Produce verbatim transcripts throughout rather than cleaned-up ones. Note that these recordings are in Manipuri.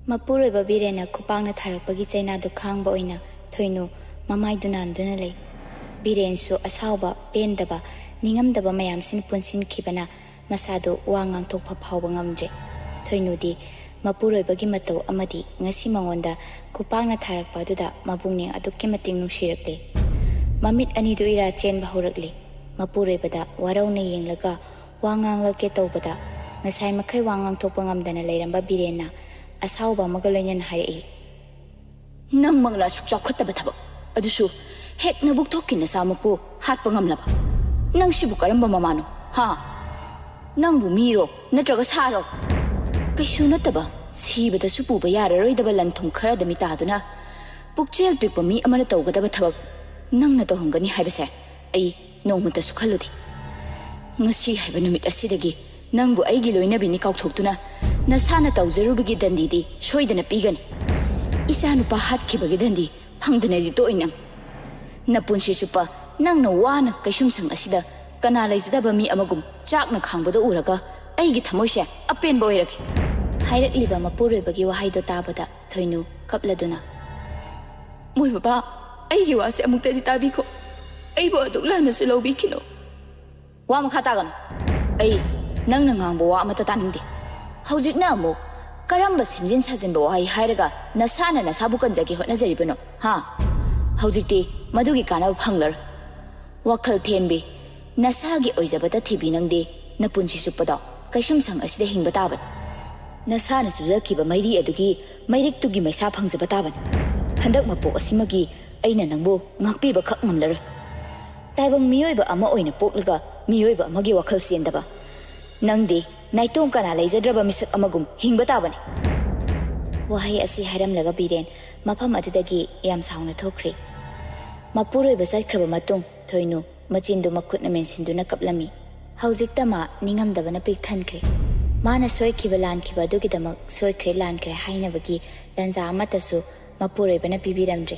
ꯃꯄꯨꯔꯣꯏꯕ ꯕꯤꯔꯦꯟꯅ ꯈꯨꯄꯥꯛꯅ ꯊꯥꯔꯛꯄꯒꯤ ꯆꯩꯅꯥꯗꯨ ꯈꯥꯡꯕ ꯑꯣꯏꯅ ꯊꯣꯏꯅꯨ ꯃꯃꯥꯏꯗꯨ ꯅꯥꯟꯗꯨꯅ ꯂꯩ꯫ ꯕꯤꯔꯦꯟꯁꯨ ꯑꯁꯥꯎꯕ, ꯄꯦꯟꯗꯕ, ꯅꯤꯡꯉꯝꯗꯕ ꯃꯌꯥꯝꯁꯤꯅ ꯄꯨꯟꯁꯤꯟꯈꯤꯕꯅ ꯃꯁꯥꯗꯨ ꯋꯥ ꯉꯥꯡꯊꯣꯛꯄ ꯐꯥꯎꯕ ꯉꯝꯗ꯭ꯔꯦ꯫ ꯊꯣꯏꯅꯨꯗꯤ ꯃꯄꯨꯔꯣꯏꯕꯒꯤ ꯃꯇꯧ ꯑꯃꯗꯤ ꯉꯁꯤ ꯃꯉꯣꯟꯗ ꯈꯨꯄꯥꯛꯅ ꯊꯥꯔꯛꯄ ꯑꯗꯨꯗ ꯃꯕꯨꯛꯅꯤꯡ ꯑꯗꯨꯛꯀꯤ ꯃꯇꯤꯛ ꯅꯨꯡꯁꯤꯔꯛꯂꯦ꯫ ꯃꯃꯤꯠ ꯑꯅꯤꯗꯨ ꯏꯔꯥ ꯆꯦꯟꯕ ꯍꯧꯔꯛꯂꯦ꯫ ꯃꯄꯨꯔꯣꯏꯕꯗ ꯋꯥꯔꯧꯅ ꯌꯦꯡꯂꯒ ꯋꯥ ꯉꯥꯡꯂꯛꯀꯦ ꯇꯧꯕꯗ, ꯉꯁꯥꯏ ꯃꯈꯩ ꯋꯥ ꯉꯥꯡꯊꯣꯛꯄ ꯉꯝꯗꯅ ꯂꯩꯔꯝꯕ ꯕꯤꯔꯦꯟꯅ ꯑꯁꯥꯎꯕ ꯑꯃꯒ ꯂꯣꯏꯅꯅ ꯍꯥꯏꯔꯛꯏ, "ꯅꯪꯃꯛꯅ ꯑꯁꯨꯛ ꯆꯥꯎꯈꯠꯇꯕ ꯊꯕꯛ, ꯑꯗꯨꯁꯨ ꯍꯦꯛ ꯅꯕꯨꯛ ꯊꯣꯛꯀꯤ ꯅꯆꯥꯃꯛꯄꯨ ꯍꯥꯠꯄ ꯉꯝꯂꯕ? ꯅꯪ ꯁꯤꯕꯨ ꯀꯔꯝꯕ ꯃꯃꯥꯅꯣ? ꯍꯥ? ꯅꯪꯕꯨ ꯃꯤꯔꯣ, ꯅꯠꯇ꯭ꯔꯒ ꯁꯥꯔꯣ? ꯀꯩꯁꯨ ꯅꯠꯇꯕ, ꯁꯤꯕꯗꯁꯨ ꯄꯨꯕ ꯌꯥꯔꯔꯣꯏꯗꯕ ꯂꯟ ꯊꯨꯝ ꯈꯔꯗ ꯃꯤꯇꯥꯗꯨꯅ ꯄꯨꯛꯆꯦꯜ ꯄꯤꯛꯄ ꯃꯤ ꯑꯃꯅ ꯇꯧꯒꯗꯕ ꯊꯕꯛ ꯅꯪꯅ ꯇꯧꯔꯝꯒꯅꯤ ꯍꯥꯏꯕꯁꯦ ꯑꯩ ꯅꯣꯡꯃꯇꯁꯨ ꯈꯜꯂꯨꯗꯦ꯫ ꯉꯁꯤ ꯍꯥꯏꯕ ꯅꯨꯃꯤꯠ ꯑꯁꯤꯗꯒꯤ ꯅꯪꯕꯨ ꯑꯩꯒꯤ ꯂꯣꯏꯅꯕꯤꯅꯤ ꯀꯥꯎꯊꯣꯛꯇꯨꯅ ꯅꯁꯥꯅ ꯇꯧꯖꯔꯨꯕꯒꯤ ꯗꯟꯗꯤꯗꯤ ꯁꯣꯏꯗꯅ ꯄꯤꯒꯅꯤ꯫ ꯏꯆꯥꯅꯨꯄꯥ ꯍꯥꯠꯈꯤꯕꯒꯤ ꯗꯟꯗꯤ ꯐꯪꯗꯅꯗꯤ ꯇꯣꯛꯑꯣꯏ ꯅꯪ꯫ ꯅꯄꯨꯟꯁꯤ ꯆꯨꯞꯄ ꯅꯪꯅ ꯋꯥꯅ ꯀꯩꯁꯨꯝꯁꯪ ꯑꯁꯤꯗ ꯀꯅꯥ ꯂꯩꯖꯗꯕ ꯃꯤ ꯑꯃꯒꯨꯝ ꯆꯥꯛꯅ ꯈꯥꯡꯕꯗꯣ ꯎꯔꯒ ꯑꯩꯒꯤ ꯊꯃꯣꯏꯁꯦ ꯑꯄꯦꯟꯕ ꯑꯣꯏꯔꯒꯦ꯫" ꯍꯥꯏꯔꯛꯂꯤꯕ ꯃꯄꯨꯔꯣꯏꯕꯒꯤ ꯋꯥꯍꯩꯗꯣ ꯇꯥꯕꯗ ꯊꯣꯏꯅꯨ ꯀꯞꯂꯗꯨꯅ, "ꯃꯣꯏ ꯕꯕꯥ, ꯑꯩꯒꯤ ꯋꯥꯁꯦ ꯑꯃꯨꯛꯇꯗꯤ ꯇꯥꯕꯤꯈꯣ꯫ ꯑꯩꯕꯨ ꯑꯗꯨꯛ ꯂꯥꯟꯅꯁꯨ ꯂꯧꯕꯤꯈꯤꯅꯣ꯫" "ꯋꯥ ꯃꯈꯥ ꯇꯥꯒꯅꯨ꯫ ꯑꯩ ꯅꯪꯅ ꯉꯥꯡꯕ ꯋꯥ ꯑꯃꯠꯇ ꯇꯥꯅꯤꯡꯗꯦ꯫ ꯍꯧꯖꯤꯛꯅ ꯑꯃꯨꯛ ꯀꯔꯝꯕ ꯁꯦꯝꯖꯤꯟ ꯁꯥꯖꯤꯟꯕ ꯋꯥꯍꯩ ꯍꯥꯏꯔꯒ ꯅꯁꯥꯅ ꯅꯁꯥꯕꯨ ꯀꯟꯖꯒꯦ ꯍꯣꯠꯅꯖꯔꯤꯕꯅꯣ? ꯍꯥ? ꯍꯧꯖꯤꯛꯇꯤ ꯃꯗꯨꯒꯤ ꯀꯥꯟꯅꯕ ꯐꯪꯂꯔꯣꯏ꯫ ꯋꯥꯈꯜ ꯊꯦꯟꯕꯤ, ꯅꯁꯥꯒꯤ ꯑꯣꯏꯖꯕꯇ ꯊꯤꯕꯤ ꯅꯪꯗꯤ ꯅꯄꯨꯟꯁꯤ ꯆꯨꯞꯄꯗꯣ ꯀꯩꯁꯨꯝꯁꯪ ꯑꯁꯤꯗ ꯍꯤꯡꯕ ꯇꯥꯕꯅꯤ꯫ ꯅꯁꯥꯅ ꯆꯨꯖꯈꯤꯕ ꯃꯩꯔꯤ ꯑꯗꯨꯒꯤ ꯃꯩꯔꯤꯛꯇꯨꯒꯤ ꯃꯩꯁꯥ ꯐꯪꯖꯕ ꯇꯥꯕꯅꯤ꯫ ꯍꯟꯗꯛ ꯃꯄꯣꯛ ꯑꯁꯤꯃꯒꯤ ꯑꯩꯅ ꯅꯪꯕꯨ ꯉꯥꯛꯄꯤꯕ ꯈꯛ ꯉꯝꯂꯔꯣꯏ꯫ ꯇꯥꯏꯕꯪ ꯃꯤꯑꯣꯏꯕ ꯑꯃ ꯑꯣꯏꯅ ꯄꯣꯛꯂꯒ ꯃꯤꯑꯣꯏꯕ ꯑꯃꯒꯤ ꯋꯥꯈꯜ ꯆꯦꯟꯗꯕ ꯅꯪꯗꯤ ꯅꯥꯏꯇꯣꯝ ꯀꯅꯥ ꯂꯩꯖꯗ꯭ꯔꯕ ꯃꯤꯁꯛ ꯑꯃꯒꯨꯝ ꯍꯤꯡꯕ ꯇꯥꯕꯅꯤ꯫" ꯋꯥꯍꯩ ꯑꯁꯤ ꯍꯥꯏꯔꯝꯂꯒ ꯕꯤꯔꯦꯟ ꯃꯐꯝ ꯑꯗꯨꯗꯒꯤ ꯌꯥꯝ ꯁꯥꯎꯅ ꯊꯣꯛꯈ꯭ꯔꯦ꯫ ꯃꯄꯨꯔꯣꯏꯕ ꯆꯠꯈ꯭ꯔꯕ ꯃꯇꯨꯡ ꯊꯣꯏꯅꯨ ꯃꯆꯤꯟꯗꯨ ꯃꯈꯨꯠꯅ ꯃꯦꯟꯁꯤꯟꯗꯨꯅ ꯀꯞꯂꯝꯃꯤ꯫ ꯍꯧꯖꯤꯛꯇ ꯃꯥ ꯅꯤꯡꯉꯝꯗꯕꯅ ꯄꯤꯛ ꯊꯟꯈ꯭ꯔꯦ꯫ ꯃꯥꯅ ꯁꯣꯏꯈꯤꯕ ꯂꯥꯟꯈꯤꯕ ꯑꯗꯨꯒꯤꯗꯃꯛ ꯁꯣꯏꯈ꯭ꯔꯦ ꯂꯥꯟꯈ꯭ꯔꯦ ꯍꯥꯏꯅꯕꯒꯤ ꯇꯥꯟꯖꯥ ꯑꯃꯠꯇꯁꯨ ꯃꯄꯨꯔꯣꯏꯕꯅ ꯄꯤꯕꯤꯔꯝꯗ꯭ꯔꯦ꯫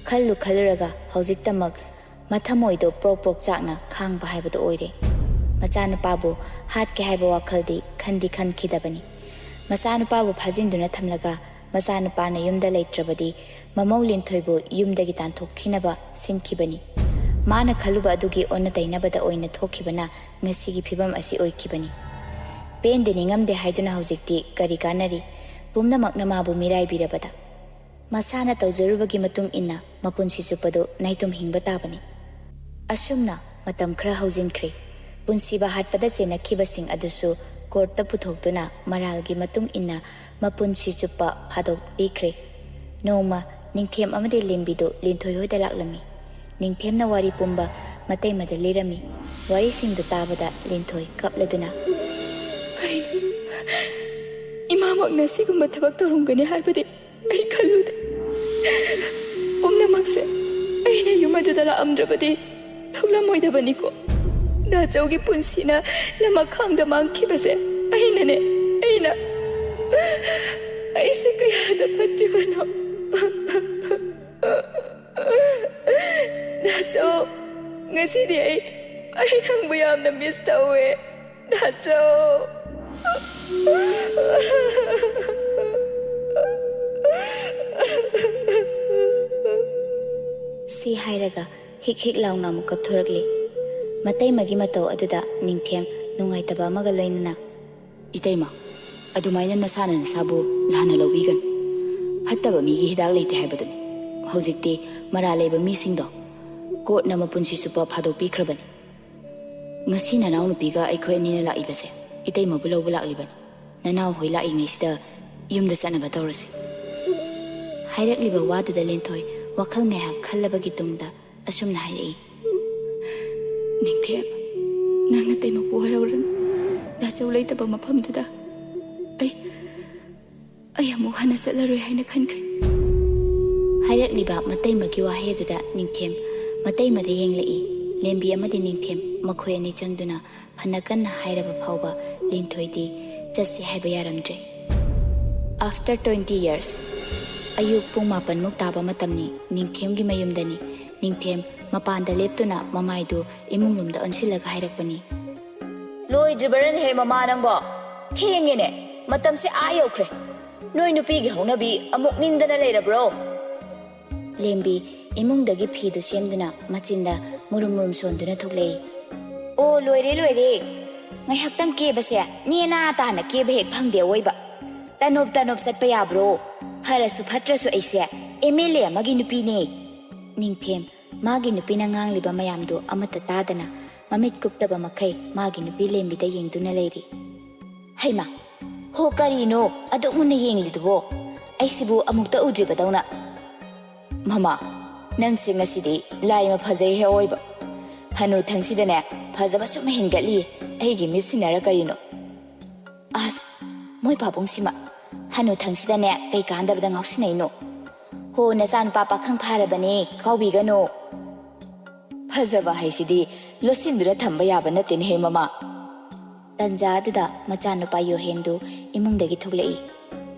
ꯈꯜꯂꯨ ꯈꯜꯂꯨꯔꯒ ꯍꯧꯖꯤꯛꯇꯃꯛ ꯃꯊꯃꯣꯏꯗꯣ ꯄ꯭ꯔꯣꯛ ꯄ꯭ꯔꯣꯛ ꯆꯥꯛꯅ ꯈꯥꯡꯕ ꯍꯥꯏꯕꯗꯣ ꯑꯣꯏꯔꯦ꯫ ꯃꯆꯥꯅꯨꯄꯥꯕꯨ ꯍꯥꯠꯀꯦ ꯍꯥꯏꯕ ꯋꯥꯈꯜꯗꯤ ꯈꯟꯗꯤ ꯈꯟꯈꯤꯗꯕꯅꯤ꯫ ꯃꯆꯥꯅꯨꯄꯥꯕꯨ ꯐꯥꯖꯤꯟꯗꯨꯅ ꯊꯝꯂꯒ ꯃꯆꯥꯅꯨꯄꯥꯅ ꯌꯨꯝꯗ ꯂꯩꯇ꯭ꯔꯕꯗꯤ ꯃꯃꯧ ꯂꯤꯟꯊꯣꯏꯕꯨ ꯌꯨꯝꯗꯒꯤ ꯇꯥꯟꯊꯣꯛꯈꯤꯅꯕ ꯁꯤꯟꯈꯤꯕꯅꯤ꯫ ꯃꯥꯅ ꯈꯜꯂꯨꯕ ꯑꯗꯨꯒꯤ ꯑꯣꯟꯅ ꯇꯩꯅꯕꯗ ꯑꯣꯏꯅ ꯊꯣꯛꯈꯤꯕꯅ ꯉꯁꯤꯒꯤ ꯐꯤꯕꯝ ꯑꯁꯤ ꯑꯣꯏꯈꯤꯕꯅꯤ꯫ ꯄꯦꯟꯗꯦ ꯅꯤꯡꯉꯝꯗꯦ ꯍꯥꯏꯗꯨꯅ ꯍꯧꯖꯤꯛꯇꯤ ꯀꯔꯤ ꯀꯥꯟꯅꯔꯤ? ꯄꯨꯝꯅꯃꯛꯅ ꯃꯥꯕꯨ ꯃꯤꯔꯥꯏꯕꯤꯔꯕꯗ꯫ ꯃꯁꯥꯅ ꯇꯧꯖꯔꯨꯕꯒꯤ ꯃꯇꯨꯡ ꯏꯟꯅ ꯃꯄꯨꯟꯁꯤ ꯆꯨꯞꯄꯗꯨ ꯅꯥꯏꯇꯣꯝ ꯍꯤꯡꯕ ꯇꯥꯕꯅꯤ꯫ ꯑꯁꯨꯝꯅ ꯃꯇꯝ ꯈꯔ ꯍꯧꯖꯤꯟꯈ꯭ꯔꯦ꯫ ꯄꯨꯟꯁꯤꯕ ꯍꯥꯠꯄꯗ ꯆꯦꯟꯅꯈꯤꯕꯁꯤꯡ ꯑꯗꯨꯁꯨ ꯀꯣꯔꯠꯇ ꯄꯨꯊꯣꯛꯇꯨꯅ ꯃꯔꯥꯜꯒꯤ ꯃꯇꯨꯡ ꯏꯟꯅ ꯃꯄꯨꯟꯁꯤ ꯆꯨꯞꯄ ꯐꯥꯗꯣꯛꯄꯤꯈ꯭ꯔꯦ꯫ ꯅꯣꯡꯃ ꯅꯤꯡꯊꯦꯝ ꯑꯃꯗꯤ ꯂꯦꯝꯕꯤꯗꯨ ꯂꯤꯟꯊꯣꯏ ꯍꯣꯏꯗ ꯂꯥꯛꯂꯝꯃꯤ꯫ ꯅꯤꯡꯊꯦꯝꯅ ꯋꯥꯔꯤ ꯄꯨꯝꯕ ꯃꯇꯩꯃꯗ ꯂꯤꯔꯝꯃꯤ꯫ ꯋꯥꯔꯤꯁꯤꯡꯗꯨ ꯇꯥꯕꯗ ꯂꯤꯟꯊꯣꯏ ꯀꯞꯂꯗꯨꯅ, "ꯀꯔꯤꯅꯣ? ꯏꯃꯥꯃꯛꯅ ꯁꯤꯒꯨꯝꯕ ꯊꯕꯛ ꯇꯧꯔꯝꯒꯅꯤ ꯍꯥꯏꯕꯗꯤ ꯑꯩ ꯈꯜꯂꯨꯗꯦ꯫ ꯄꯨꯝꯅꯃꯛꯁꯦ ꯑꯩꯅ ꯌꯨꯝ ꯑꯗꯨꯗ ꯂꯥꯛꯑꯝꯗ꯭ꯔꯕꯗꯤ ꯊꯣꯛꯂꯝꯃꯣꯏꯗꯕꯅꯤꯀꯣ꯫ ꯗꯥꯆꯧꯒꯤ ꯄꯨꯟꯁꯤꯅ ꯂꯃꯈꯥꯡꯗ ꯃꯥꯡꯈꯤꯕꯁꯦ ꯑꯩꯅꯅꯦ, ꯑꯩꯅ꯫ ꯑꯩꯁꯦ ꯀꯌꯥꯗ ꯐꯠꯇ꯭ꯔꯤꯕꯅꯣ꯫ ꯗꯥꯆꯧ, ꯉꯁꯤꯗꯤ ꯑꯩ, ꯑꯩ ꯅꯪꯕꯨ ꯌꯥꯝꯅ ꯃꯤꯁ ꯇꯧꯋꯦ꯫ ꯗꯥꯆꯧ!" ꯁꯤ ꯍꯥꯏꯔꯒ ꯍꯤꯛ ꯍꯤꯛ ꯂꯥꯎꯅ ꯑꯃꯨꯛ ꯀꯞꯊꯣꯔꯛꯂꯤ꯫ ꯃꯇꯩꯃꯒꯤ ꯃꯇꯧ ꯑꯗꯨꯗ ꯅꯤꯡꯊꯦꯝ ꯅꯨꯡꯉꯥꯏꯇꯕ ꯑꯃꯒ ꯂꯣꯏꯅꯅ, "ꯏꯇꯩꯃ, ꯑꯗꯨꯃꯥꯏꯅ ꯅꯁꯥꯅ ꯅꯁꯥꯕꯨ ꯂꯥꯟꯅ ꯂꯧꯕꯤꯒꯅꯨ꯫ ꯐꯠꯇꯕ ꯃꯤꯒꯤ ꯍꯤꯗꯥꯛ ꯂꯩꯇꯦ ꯍꯥꯏꯕꯗꯨꯅꯤ꯫ ꯍꯧꯖꯤꯛꯇꯤ ꯃꯔꯥꯜ ꯂꯩꯕ ꯃꯤꯁꯤꯡꯗꯣ ꯀꯣꯔꯠꯅ ꯃꯄꯨꯟꯁꯤ ꯆꯨꯞꯄ ꯐꯥꯗꯣꯛꯄꯤꯈ꯭ꯔꯕꯅꯤ꯫ ꯉꯁꯤ ꯅꯅꯥꯎꯅꯨꯄꯤꯒ ꯑꯩꯈꯣꯏ ꯑꯅꯤꯅ ꯂꯥꯛꯏꯕꯁꯦ ꯏꯇꯩꯃꯕꯨ ꯂꯧꯕ ꯂꯥꯛꯂꯤꯕꯅꯤ꯫ ꯅꯅꯥꯎ ꯍꯣꯏ ꯂꯥꯛꯏꯉꯩꯁꯤꯗ ꯌꯨꯝꯗ ꯆꯠꯅꯕ ꯇꯧꯔꯁꯤ꯫" ꯍꯥꯏꯔꯛꯂꯤꯕ ꯋꯥꯗꯨꯗ ꯂꯤꯟꯊꯣꯏ ꯋꯥꯈꯜ ꯉꯥꯏꯍꯥꯛ ꯈꯜꯂꯕꯒꯤ ꯇꯨꯡꯗ ꯑꯁꯨꯝꯅ ꯍꯥꯏꯔꯛꯏ, "ꯅꯤꯡꯊꯦꯝ, ꯅꯪ ꯅꯇꯩꯃꯕꯨ ꯋꯥꯔꯧꯔꯅꯨ꯫ ꯗꯥꯆꯧ ꯂꯩꯇꯕ ꯃꯐꯝꯗꯨꯗ ꯑꯩ, ꯑꯩ ꯑꯃꯨꯛ ꯍꯟꯅ ꯆꯠꯂꯔꯣꯏ ꯍꯥꯏꯅ ꯈꯟꯈ꯭ꯔꯦ꯫" ꯍꯥꯏꯔꯛꯂꯤꯕ ꯃꯇꯩꯃꯒꯤ ꯋꯥꯍꯩ ꯑꯗꯨꯗ ꯅꯤꯡꯊꯦꯝ ꯃꯇꯩꯃꯗ ꯌꯦꯡꯂꯛꯏ꯫ ꯂꯦꯝꯕꯤ ꯑꯃꯗꯤ ꯅꯤꯡꯊꯦꯝ ꯃꯈꯣꯏ ꯑꯅꯤ ꯆꯪꯗꯨꯅ ꯐꯅ ꯀꯟꯅ ꯍꯥꯏꯔꯕ ꯐꯥꯎꯕ ꯂꯤꯟꯊꯣꯏꯗꯤ ꯆꯠꯁꯤ ꯍꯥꯏꯕ ꯌꯥꯔꯝꯗ꯭ꯔꯦ꯫ After twenty years, ꯑꯌꯨꯛ ꯄꯨꯡ ꯃꯥꯄꯟꯃꯨꯛ ꯇꯥꯕ ꯃꯇꯝꯅꯤ꯫ ꯅꯤꯡꯊꯦꯝꯒꯤ ꯃꯌꯨꯝꯗꯅꯤ꯫ ꯅꯤꯡꯊꯦꯝ ꯃꯄꯥꯟꯗ ꯂꯦꯞꯇꯨꯅ ꯃꯃꯥꯏꯗꯨ ꯏꯃꯨꯡꯂꯣꯝꯗ ꯑꯣꯟꯁꯤꯜꯂꯒ ꯍꯥꯏꯔꯛꯄꯅꯤ꯫ "ꯂꯣꯏꯗ꯭ꯔꯤꯕꯔꯅꯦꯍꯦ ꯃꯃꯥ ꯅꯪꯕꯣ? ꯊꯦꯡꯉꯦꯅꯦ꯫ ꯃꯇꯝꯁꯦ ꯑꯥ ꯌꯧꯈ꯭ꯔꯦ꯫ ꯅꯣꯏ ꯅꯨꯄꯤꯒꯤ ꯍꯧꯅꯕꯤ ꯑꯃꯨꯛ ꯅꯤꯡꯗꯅ ꯂꯩꯔꯕ꯭ꯔꯣ? ꯂꯦꯝꯕꯤ ꯏꯃꯨꯡꯗꯒꯤ ꯐꯤꯗꯨ ꯁꯦꯝꯗꯨꯅ ꯃꯆꯤꯟꯗ ꯃꯨꯔꯨꯝ ꯃꯨꯔꯨꯝ ꯁꯣꯟꯗꯨꯅ ꯊꯣꯛꯂꯛꯏ꯫ "ꯑꯣ, ꯂꯣꯏꯔꯦ, ꯂꯣꯏꯔꯦ꯫ ꯉꯥꯏꯍꯥꯛꯇꯪ ꯀꯦꯕꯁꯦ ꯅꯦꯅꯥ ꯇꯥꯅ ꯀꯦꯕ ꯍꯦꯛ ꯐꯪꯗꯦ ꯑꯋꯣꯏꯕ꯫ ꯇꯅꯣꯞ ꯇꯅꯣꯞ ꯆꯠꯄ ꯌꯥꯕ꯭ꯔꯣ? ꯐꯔꯁꯨ ꯐꯠꯇ꯭ꯔꯁꯨ ꯑꯩꯁꯦ ꯑꯦꯝ ꯑꯦꯜ ꯑꯦ ꯑꯃꯒꯤ ꯅꯨꯄꯤꯅꯦ꯫" ꯅꯤꯡꯊꯦꯝ ꯃꯥꯒꯤ ꯅꯨꯄꯤꯅ ꯉꯥꯡꯂꯤꯕ ꯃꯌꯥꯝꯗꯨ ꯑꯃꯠꯇ ꯇꯥꯗꯅ ꯃꯃꯤꯠ ꯀꯨꯞꯇꯕ ꯃꯈꯩ ꯃꯥꯒꯤ ꯅꯨꯄꯤ ꯂꯦꯝꯕꯤꯗ ꯌꯦꯡꯗꯨꯅ ꯂꯩꯔꯤ꯫ "ꯍꯩꯃꯥ, ꯍꯣ, ꯀꯔꯤꯅꯣ ꯑꯗꯨꯛ ꯃꯨꯟꯅ ꯌꯦꯡꯂꯤꯗꯨꯕꯣ? ꯑꯩꯁꯤꯕꯨ ꯑꯃꯨꯛꯇ ꯎꯗ꯭ꯔꯤꯕꯗꯧꯅ꯫" "ꯃꯃꯥ, ꯅꯪꯁꯦ ꯉꯁꯤꯗꯤ ꯂꯥꯏꯃ ꯐꯖꯩꯍꯦ ꯑꯑꯣꯏꯕ꯫ ꯍꯅꯨꯊꯪꯁꯤꯗꯅꯦ ꯐꯖꯕ ꯁꯨꯝ ꯍꯦꯟꯒꯠꯂꯤꯌꯦ, ꯑꯩꯒꯤ ꯃꯤꯠꯁꯤꯅꯔ ꯀꯔꯤꯅꯣ?" "ꯑꯁ, ꯃꯣꯏ ꯄꯥꯕꯨꯡꯁꯤꯃ ꯍꯅꯨꯊꯪꯁꯤꯗꯅꯦ ꯀꯩ ꯀꯥꯟꯗꯕꯗ ꯉꯥꯎꯁꯤꯟꯅꯩꯅꯣ? ꯍꯣ, ꯅꯆꯥꯅꯨꯄꯥ ꯄꯥꯈꯪ ꯐꯥꯔꯕꯅꯦ, ꯀꯥꯎꯕꯤꯒꯅꯨ꯫" "ꯐꯖꯕ ꯍꯥꯏꯁꯤꯗꯤ ꯂꯣꯠꯁꯤꯟꯗꯨꯅ ꯊꯝꯕ ꯌꯥꯕ ꯅꯠꯇꯦꯅꯦꯍꯦ, ꯃꯃꯥ꯫" ꯇꯟꯖꯥ ꯑꯗꯨꯗ ꯃꯆꯥꯅꯨꯄꯥ ꯌꯣꯍꯦꯟꯗꯨ ꯏꯃꯨꯡꯗꯒꯤ ꯊꯣꯛꯂꯛꯏ꯫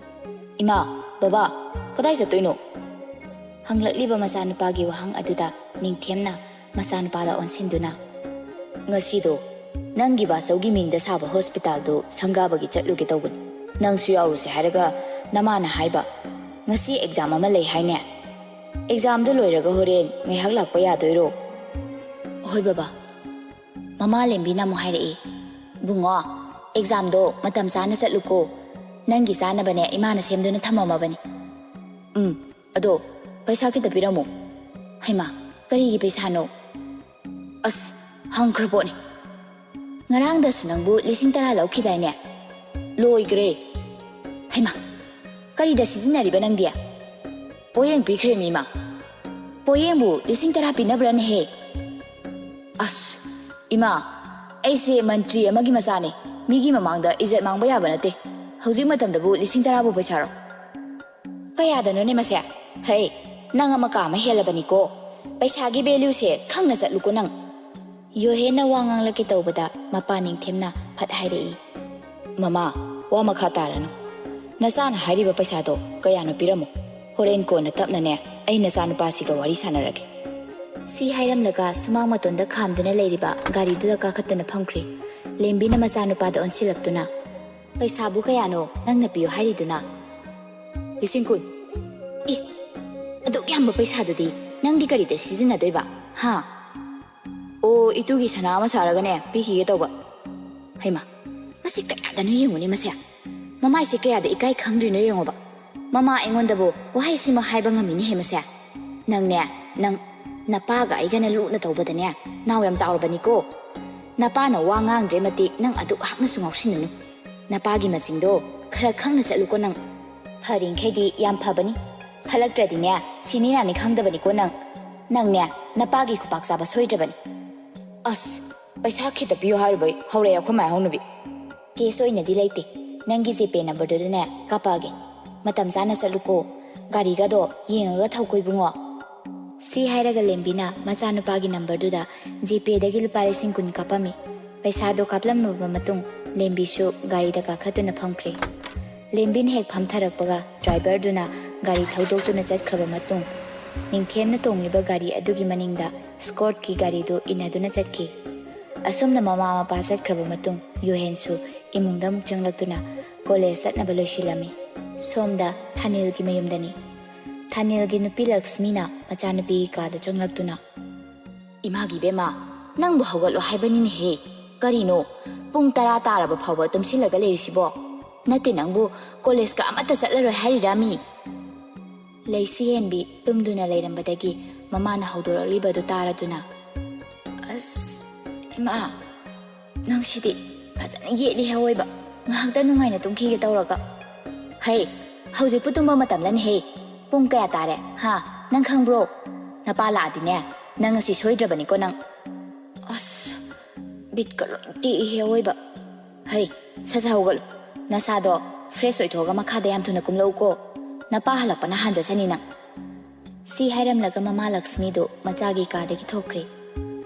"ꯏꯃꯥ, ꯕꯕꯥ, ꯀꯗꯥꯏ ꯆꯠꯇꯣꯏꯅꯣ?" ꯍꯪꯂꯛꯂꯤꯕ ꯃꯆꯥꯅꯨꯄꯥꯒꯤ ꯋꯥꯍꯪ ꯑꯗꯨꯗ ꯅꯤꯡꯊꯦꯝꯅ ꯃꯆꯥꯅꯨꯄꯥꯗ ꯑꯣꯟꯁꯤꯟꯗꯨꯅ, "ꯉꯁꯤꯗꯣ ꯅꯪꯒꯤ ꯕꯥꯆꯧꯒꯤ ꯃꯤꯡꯗ ꯁꯥꯕ ꯍꯣꯁꯄꯤꯇꯥꯜꯗꯨ ꯁꯪꯒꯥꯕꯒꯤ ꯆꯠꯂꯨꯒꯦ ꯇꯧꯕꯅꯤ꯫ ꯅꯪꯁꯨ ꯌꯥꯎꯔꯨꯁꯦ ꯍꯥꯏꯔꯒ ꯅꯃꯥꯅ ꯍꯥꯏꯕ꯫ ꯉꯁꯤ ꯑꯦꯛꯖꯥꯝ ꯑꯃ ꯂꯩ ꯍꯥꯏꯅꯦ?" "ꯑꯦꯛꯖꯥꯝꯗꯣ ꯂꯣꯏꯔꯒ ꯍꯣꯔꯦꯟ ꯉꯥꯏꯍꯥꯛ ꯂꯥꯛꯄ ꯌꯥꯗꯣꯏꯔꯣ?" "ꯍꯣꯏ ꯕꯕꯥ꯫" ꯃꯃꯥ ꯂꯦꯝꯕꯤꯅ ꯑꯃꯨꯛ ꯍꯥꯏꯔꯛꯏ, "ꯕꯨꯡꯉꯣ, ꯑꯦꯛꯖꯥꯝꯗꯣ ꯃꯇꯝ ꯆꯥꯅ ꯆꯠꯂꯨꯀꯣ꯫ ꯅꯪꯒꯤ ꯆꯥꯅꯕꯅꯦ ꯏꯃꯥꯅ ꯁꯦꯝꯗꯨꯅ ꯊꯝꯃꯝꯃꯕꯅꯤ꯫" "ꯎꯝ, ꯑꯗꯣ ꯄꯩꯁꯥ ꯈꯤꯇ ꯄꯤꯔꯝꯃꯨ꯫" "ꯍꯩꯃꯥ, ꯀꯔꯤꯒꯤ ꯄꯩꯁꯥꯅꯣ?" "ꯑꯁ, ꯍꯪꯈ꯭ꯔ ꯄꯣꯠꯅꯤ꯫ ꯉꯔꯥꯡꯗꯁꯨ ꯅꯪꯕꯨ ꯂꯤꯁꯤꯡ ꯇꯔꯥ ꯂꯧꯈꯤꯗꯥꯏꯅꯦ? ꯂꯣꯏꯈ꯭ꯔꯦ꯫" "ꯍꯩꯃꯥ, ꯀꯔꯤꯗ ꯁꯤꯖꯤꯟꯅꯔꯤꯕ ꯅꯪꯗꯤ?" "ꯄꯣꯌꯦꯡ ꯄꯤꯈ꯭ꯔꯦ ꯃꯤꯃ꯫" "ꯄꯣꯌꯦꯡꯕꯨ ꯂꯤꯁꯤꯡ ꯇꯔꯥ ꯄꯤꯅꯕ꯭ꯔꯅꯦꯍꯦ?" "ꯑꯁ, ꯏꯃꯥ, ꯑꯩꯁꯦ ꯃꯟꯇ꯭ꯔꯤ ꯑꯃꯒꯤ ꯃꯆꯥꯅꯦ꯫ ꯃꯤꯒꯤ ꯃꯃꯥꯡꯗ ꯏꯖꯠ ꯃꯥꯡꯕ ꯌꯥꯕ ꯅꯠꯇꯦ꯫ ꯍꯧꯖꯤꯛ ꯃꯇꯝꯗꯕꯨ ꯂꯤꯁꯤꯡ ꯇꯔꯥꯕꯨ ꯄꯩꯁꯥꯔꯣ?" "ꯀꯌꯥꯗꯅꯣꯅꯦ ꯃꯁꯦ? ꯍꯩ, ꯅꯪ ꯑꯃ ꯀꯥ ꯑꯃ ꯍꯦꯜꯂꯕꯅꯤꯀꯣ꯫ ꯄꯩꯁꯥꯒꯤ ꯚꯦꯂ꯭ꯌꯨꯁꯦ ꯈꯪꯅ ꯆꯠꯂꯨꯀꯣ ꯅꯪ꯫" ꯌꯣꯍꯦꯟꯅ ꯋꯥ ꯉꯥꯡꯂꯛꯀꯦ ꯇꯧꯕꯗ ꯃꯄꯥ ꯅꯤꯡꯊꯦꯝꯅ ꯐꯠ ꯍꯥꯏꯔꯛꯏ, "ꯃꯃꯥ, ꯋꯥ ꯃꯈꯥ ꯇꯥꯔꯅꯨ꯫ ꯅꯆꯥꯅ ꯍꯥꯏꯔꯤꯕ ꯄꯩꯁꯥꯗꯣ ꯀꯌꯥꯅꯣ ꯄꯤꯔꯝꯃꯨ꯫ ꯍꯣꯔꯦꯟ ꯀꯣꯟꯅ ꯇꯞꯅꯅꯦ ꯑꯩ ꯅꯆꯥꯅꯨꯄꯥꯁꯤꯒ ꯋꯥꯔꯤ ꯁꯥꯟꯅꯔꯒꯦ꯫" ꯁꯤ ꯍꯥꯏꯔꯝꯂꯒ ꯁꯨꯃꯥꯡ ꯃꯇꯣꯟꯗ ꯈꯥꯝꯗꯨꯅ ꯂꯩꯔꯤꯕ ꯒꯥꯔꯤꯗꯨꯗ ꯀꯥꯈꯠꯇꯨꯅ ꯐꯝꯈ꯭ꯔꯦ꯫ ꯂꯦꯝꯕꯤꯅ ꯃꯆꯥꯅꯨꯄꯥꯗ ꯑꯣꯟꯁꯤꯜꯂꯛꯇꯨꯅ, ꯄꯩꯁꯥꯕꯨ ꯀꯌꯥꯅꯣ ꯅꯪꯅ ꯄꯤꯌꯨ ꯍꯥꯏꯔꯤꯗꯨꯅ? ꯂꯤꯁꯤꯡ ꯀꯨꯟ꯫ ꯑꯦ, ꯑꯗꯨꯛ ꯌꯥꯝꯕ ꯄꯩꯁꯥꯗꯨꯗꯤ ꯅꯪꯗꯤ ꯀꯔꯤꯗ ꯁꯤꯖꯤꯟꯅꯗꯣꯏꯕ? ꯍꯥ? ꯑꯣ, ꯏꯇꯨꯒꯤ ꯁꯅꯥ ꯑꯃ ꯁꯥꯔꯒꯅꯦ, ꯄꯤꯈꯤꯒꯦ ꯇꯧꯕ꯫ ꯍꯩꯃꯥ, ꯃꯁꯤ ꯀꯌꯥꯗꯅꯣ ꯌꯦꯡꯉꯨꯅꯦ ꯃꯁꯦ꯫ ꯃꯃꯥꯏꯁꯦ ꯀꯌꯥꯗ ꯏꯀꯥꯏ ꯈꯪꯗ꯭ꯔꯤꯅꯣ ꯌꯦꯡꯉꯣꯕ꯫ ꯃꯃꯥ ꯑꯩꯉꯣꯟꯗꯕꯨ ꯋꯥꯍꯩꯁꯤꯃ ꯍꯥꯏꯕ ꯉꯝꯃꯤꯅꯦꯍꯦ ꯃꯁꯦ꯫ ꯅꯪꯅꯦ, ꯅꯪ, ꯅꯄꯥꯒ ꯑꯩꯒꯅ ꯂꯨꯅ ꯇꯧꯕꯗꯅꯦ, ꯅꯥꯎ ꯌꯥꯝ ꯆꯥꯎꯔꯕꯅꯤꯀꯣ꯫ ꯅꯄꯥꯅ ꯋꯥ ꯉꯥꯡꯗ꯭ꯔꯦ ꯃꯇꯤꯛ ꯅꯪ ꯑꯗꯨꯛ ꯍꯥꯛꯅꯁꯨ ꯉꯥꯎꯁꯤꯟꯅꯅꯨ꯫ ꯅꯄꯥꯒꯤ ꯃꯆꯤꯡꯗꯣ ꯈꯔ ꯈꯪꯅ ꯆꯠꯂꯨꯀꯣ ꯅꯪ꯫ ꯐꯔꯤꯡꯈꯩꯗꯤ ꯌꯥꯝ ꯐꯕꯅꯤ꯫ ꯐꯠꯂꯛꯇ꯭ꯔꯗꯤꯅꯦ, ꯁꯤꯅꯤ ꯅꯥꯅꯤ ꯈꯪꯗꯕꯅꯤꯀꯣ ꯅꯪ꯫ ꯅꯪꯅꯦ, ꯅꯄꯥꯒꯤ ꯈꯨꯄꯥꯛ ꯆꯥꯕ ꯁꯣꯏꯗ꯭ꯔꯕꯅꯤ꯫ ꯑꯁ, ꯄꯩꯁꯥ ꯈꯤꯇ ꯄꯤꯌꯨ ꯍꯥꯏꯔꯨꯕꯩ ꯍꯧꯔꯛꯑꯦ ꯑꯩꯈꯣꯏ ꯃꯥꯏ ꯍꯧꯅꯕꯤ꯫ ꯀꯦꯁ ꯑꯣꯏꯅꯗꯤ ꯂꯩꯇꯦ꯫ ꯅꯪꯒꯤ ꯖꯤꯄꯦ ꯅꯝꯕꯔꯗꯨꯗꯅꯦ ꯀꯥꯞꯄꯛꯑꯒꯦ꯫ ꯃꯇꯝ ꯆꯥꯅ ꯆꯠꯂꯨꯀꯣ꯫ ꯒꯥꯔꯤꯒꯗꯣ ꯌꯦꯡꯉꯒ ꯊꯧꯀꯣ ꯏꯕꯨꯡꯉꯣ꯫ ꯁꯤ ꯍꯥꯏꯔꯒ ꯂꯦꯝꯕꯤꯅ ꯃꯆꯥꯅꯨꯄꯥꯒꯤ ꯅꯝꯕꯔꯗꯨꯗ ꯖꯤꯄꯦꯗꯒꯤ ꯂꯨꯄꯥ ꯂꯤꯁꯤꯡ ꯀꯨꯟ ꯀꯥꯞꯄꯝꯃꯤ꯫ ꯄꯩꯁꯥꯗꯣ ꯀꯥꯞꯂꯝꯃꯕ ꯃꯇꯨꯡ ꯂꯦꯝꯕꯤꯁꯨ ꯒꯥꯔꯤꯗ ꯀꯥꯈꯠꯇꯨꯅ ꯐꯝꯈ꯭ꯔꯦ꯫ ꯂꯦꯝꯕꯤꯅ ꯍꯦꯛ ꯐꯝꯊꯔꯛꯄꯒ ꯗ꯭ꯔꯥꯏꯚꯔꯗꯨꯅ ꯒꯥꯔꯤ ꯊꯧꯗꯣꯛꯇꯨꯅ ꯆꯠꯈ꯭ꯔꯕ ꯃꯇꯨꯡ ꯅꯤꯡꯊꯦꯝꯅ ꯇꯣꯡꯂꯤꯕ ꯒꯥꯔꯤ ꯑꯗꯨꯒꯤ ꯃꯅꯤꯡꯗ ꯁ꯭ꯀꯣꯔꯠꯀꯤ ꯒꯥꯔꯤꯗꯨ ꯏꯟꯅꯗꯨꯅ ꯆꯠꯈꯤ꯫ ꯑꯁꯨꯝꯅ ꯃꯃꯥ ꯃꯄꯥ ꯆꯠꯈ꯭ꯔꯕ ꯃꯇꯨꯡ ꯌꯨꯍꯦꯟꯁꯨ ꯏꯃꯨꯡꯗ ꯑꯃꯨꯛ ꯆꯪꯂꯛꯇꯨꯅ ꯀꯣꯂꯦꯖ ꯆꯠꯅꯕ ꯂꯣꯏꯁꯤꯜꯂꯝꯃꯤ꯫ ꯁꯣꯝꯗ ꯊꯥꯅꯤꯜꯒꯤ ꯃꯌꯨꯝꯗꯅꯤ꯫ ꯊꯥꯅꯤꯜꯒꯤ ꯅꯨꯄꯤ ꯂꯛꯁꯃꯤꯅ ꯃꯆꯥꯅꯨꯄꯤꯒꯤ ꯀꯥꯗ ꯆꯪꯂꯛꯇꯨꯅ, "ꯏꯃꯥꯒꯤ ꯏꯕꯦꯝꯃ, ꯅꯪꯕꯨ ꯍꯧꯒꯠꯂꯣ ꯍꯥꯏꯕꯅꯤꯅꯦꯍꯦ꯫ ꯀꯔꯤꯅꯣ? ꯄꯨꯡ ꯇꯔꯥ ꯇꯥꯔꯕ ꯐꯥꯎꯕ ꯇꯨꯝꯁꯤꯜꯂꯒ ꯂꯩꯔꯤꯁꯤꯕꯣ? ꯅꯠꯇꯦ, ꯅꯪꯕꯨ ꯀꯣꯂꯦꯖꯀ ꯑꯃꯠꯇ ꯆꯠꯂꯔꯣꯏ ꯍꯥꯏꯔꯤꯔꯥꯃꯤ?" ꯂꯩꯁꯤ ꯍꯦꯟꯕꯤ ꯇꯨꯝꯗꯨꯅ ꯂꯩꯔꯝꯕꯗꯒꯤ ꯃꯃꯥꯅ ꯍꯧꯗꯣꯔꯛꯂꯤꯕꯗꯨ ꯇꯥꯔꯗꯨꯅ, "ꯑꯁ, ꯏꯃꯥ, ꯅꯪꯁꯤꯗꯤ ꯐꯖꯅ ꯌꯦꯠꯂꯤ ꯍꯦ ꯑꯣꯏꯕ꯫ ꯉꯥꯏꯍꯥꯛꯇ ꯅꯨꯡꯉꯥꯏꯅ ꯇꯨꯝꯈꯤꯒꯦ ꯇꯧꯔꯒ꯫ ꯍꯩ, ꯍꯧꯖꯤꯛꯄꯨ ꯇꯨꯝꯕ ꯃꯇꯝꯂꯅꯦꯍꯦ? ꯄꯨꯡ ꯀꯌꯥ ꯇꯥꯔꯦ? ꯍꯥ? ꯅꯪ ꯈꯪꯕ꯭ꯔꯣ? ꯅꯄꯥ ꯂꯥꯛꯑꯗꯤꯅꯦ, ꯅꯪ ꯉꯁꯤ ꯁꯣꯏꯗ꯭ꯔꯕꯅꯤꯀꯣ ꯅꯪ꯫ ꯑꯁ, ꯕꯤꯠꯀ ꯂꯣꯏ ꯇꯦꯛꯏꯍꯦ ꯑꯑꯣꯏꯕ꯫ ꯍꯩ, ꯁꯠ ꯁꯠ ꯍꯧꯒꯠꯂꯨ꯫ ꯅꯁꯥꯗꯣ ꯐ꯭ꯔꯦꯁ ꯑꯣꯏꯊꯣꯛꯑꯒ ꯃꯈꯥꯗ ꯌꯥꯝ ꯊꯨꯅ ꯀꯨꯝꯂꯛꯎꯀꯣ꯫ ꯅꯄꯥ ꯍꯜꯂꯛꯄꯅ ꯍꯥꯟꯖꯁꯅꯤ ꯅꯪ꯫" ꯁꯤ ꯍꯥꯏꯔꯝꯂꯒ ꯃꯃꯥ ꯂꯛꯁꯃꯤꯗꯨ ꯃꯆꯥꯒꯤ ꯀꯥꯗꯒꯤ ꯊꯣꯛꯈ꯭ꯔꯦ꯫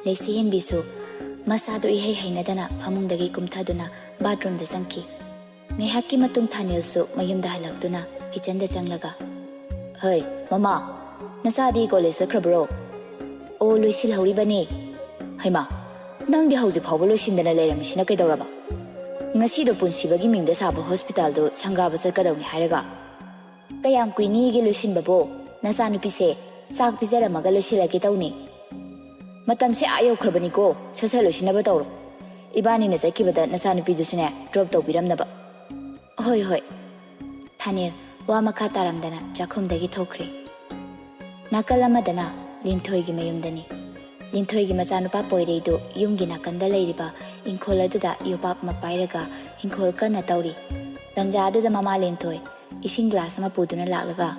ꯂꯩꯁꯤ ꯍꯦꯟꯕꯤꯁꯨ ꯃꯁꯥꯗꯨ ꯏꯍꯩ ꯍꯩꯅꯗꯅ ꯐꯃꯨꯡꯗꯒꯤ ꯀꯨꯝꯊꯗꯨꯅ ꯕꯥꯠꯔꯨꯝꯗ ꯆꯪꯈꯤ꯫ ꯉꯥꯏꯍꯥꯛꯀꯤ ꯃꯇꯨꯡ ꯊꯥꯅꯤꯜꯁꯨ ꯃꯌꯨꯝꯗ ꯍꯜꯂꯛꯇꯨꯅ ꯀꯤꯆꯟꯗ ꯆꯪꯂꯒ, "ꯍꯩ, ꯃꯃꯥ, ꯅꯆꯥꯗꯤ ꯀꯣꯂꯦꯖ ꯆꯠꯈ꯭ꯔꯕ꯭ꯔꯣ?" "ꯑꯣ, ꯂꯣꯏꯁꯤꯜꯍꯧꯔꯤꯕꯅꯦ꯫" "ꯍꯩꯃꯥ, ꯅꯪꯗꯤ ꯍꯧꯖꯤꯛ ꯐꯥꯎꯕ ꯂꯣꯏꯁꯤꯟꯗꯅ ꯂꯩꯔꯝꯃꯤꯁꯤꯅ ꯀꯩꯗꯧꯔꯕ?" ꯉꯁꯤꯗꯣ ꯄꯨꯟꯁꯤꯕꯒꯤ ꯃꯤꯡꯗ ꯁꯥꯕ ꯍꯣꯁꯄꯤꯇꯥꯜꯗꯣ ꯁꯪꯒꯥꯕ ꯆꯠꯀꯗꯧꯅꯤ ꯍꯥꯏꯔꯒ꯫ ꯀꯌꯥꯝ ꯀꯨꯏꯅꯤꯒꯦ ꯂꯣꯏꯁꯤꯟꯕꯕꯣ? ꯅꯆꯥꯅꯨꯄꯤꯁꯦ ꯆꯥꯛ ꯄꯤꯖꯔꯝꯃꯒ ꯂꯣꯏꯁꯤꯜꯂꯒꯦ ꯇꯧꯅꯤ꯫ ꯃꯇꯝꯁꯦ ꯑꯥ ꯌꯧꯈ꯭ꯔꯕꯅꯤꯀꯣ, ꯁꯠ ꯁꯠ ꯂꯣꯏꯁꯤꯟꯅꯕ ꯇꯧꯔꯣ꯫ ꯏꯕꯥꯅꯤꯅ ꯆꯠꯈꯤꯕꯗ ꯅꯆꯥꯅꯨꯄꯤꯗꯨꯁꯨꯅꯦ ꯗ꯭ꯔꯣꯞ ꯇꯧꯕꯤꯔꯝꯅꯕ꯫ ꯍꯣꯏ, ꯍꯣꯏ꯫ ꯊꯥꯅꯤꯜ ꯋꯥ ꯃꯈꯥ ꯇꯥꯔꯝꯗꯅ ꯆꯥꯛꯈꯨꯝꯗꯒꯤ ꯊꯣꯛꯈ꯭ꯔꯦ꯫ ꯅꯥꯀꯜ ꯑꯃꯗꯅ ꯂꯤꯟꯊꯣꯏꯒꯤ ꯃꯌꯨꯝꯗꯅꯤ꯫ ꯂꯤꯟꯊꯣꯏꯒꯤ ꯃꯆꯥꯅꯨꯄꯥ ꯄꯣꯏꯔꯩꯗꯨ ꯌꯨꯝꯒꯤ ꯅꯥꯀꯟꯗ ꯂꯩꯔꯤꯕ ꯏꯪꯈꯣꯜ ꯑꯗꯨꯗ ꯌꯣꯄꯥꯛ ꯑꯃ ꯄꯥꯏꯔꯒ ꯏꯪꯈꯣꯜ ꯀꯟꯅ ꯇꯧꯔꯤ꯫ ꯇꯟꯖꯥ ꯑꯗꯨꯗ ꯃꯃꯥ ꯂꯤꯟꯊꯣꯏ ꯏꯁꯤꯡ ꯒ꯭ꯂꯥꯁ ꯑꯃ ꯄꯨꯗꯨꯅ ꯂꯥꯛꯂꯒ,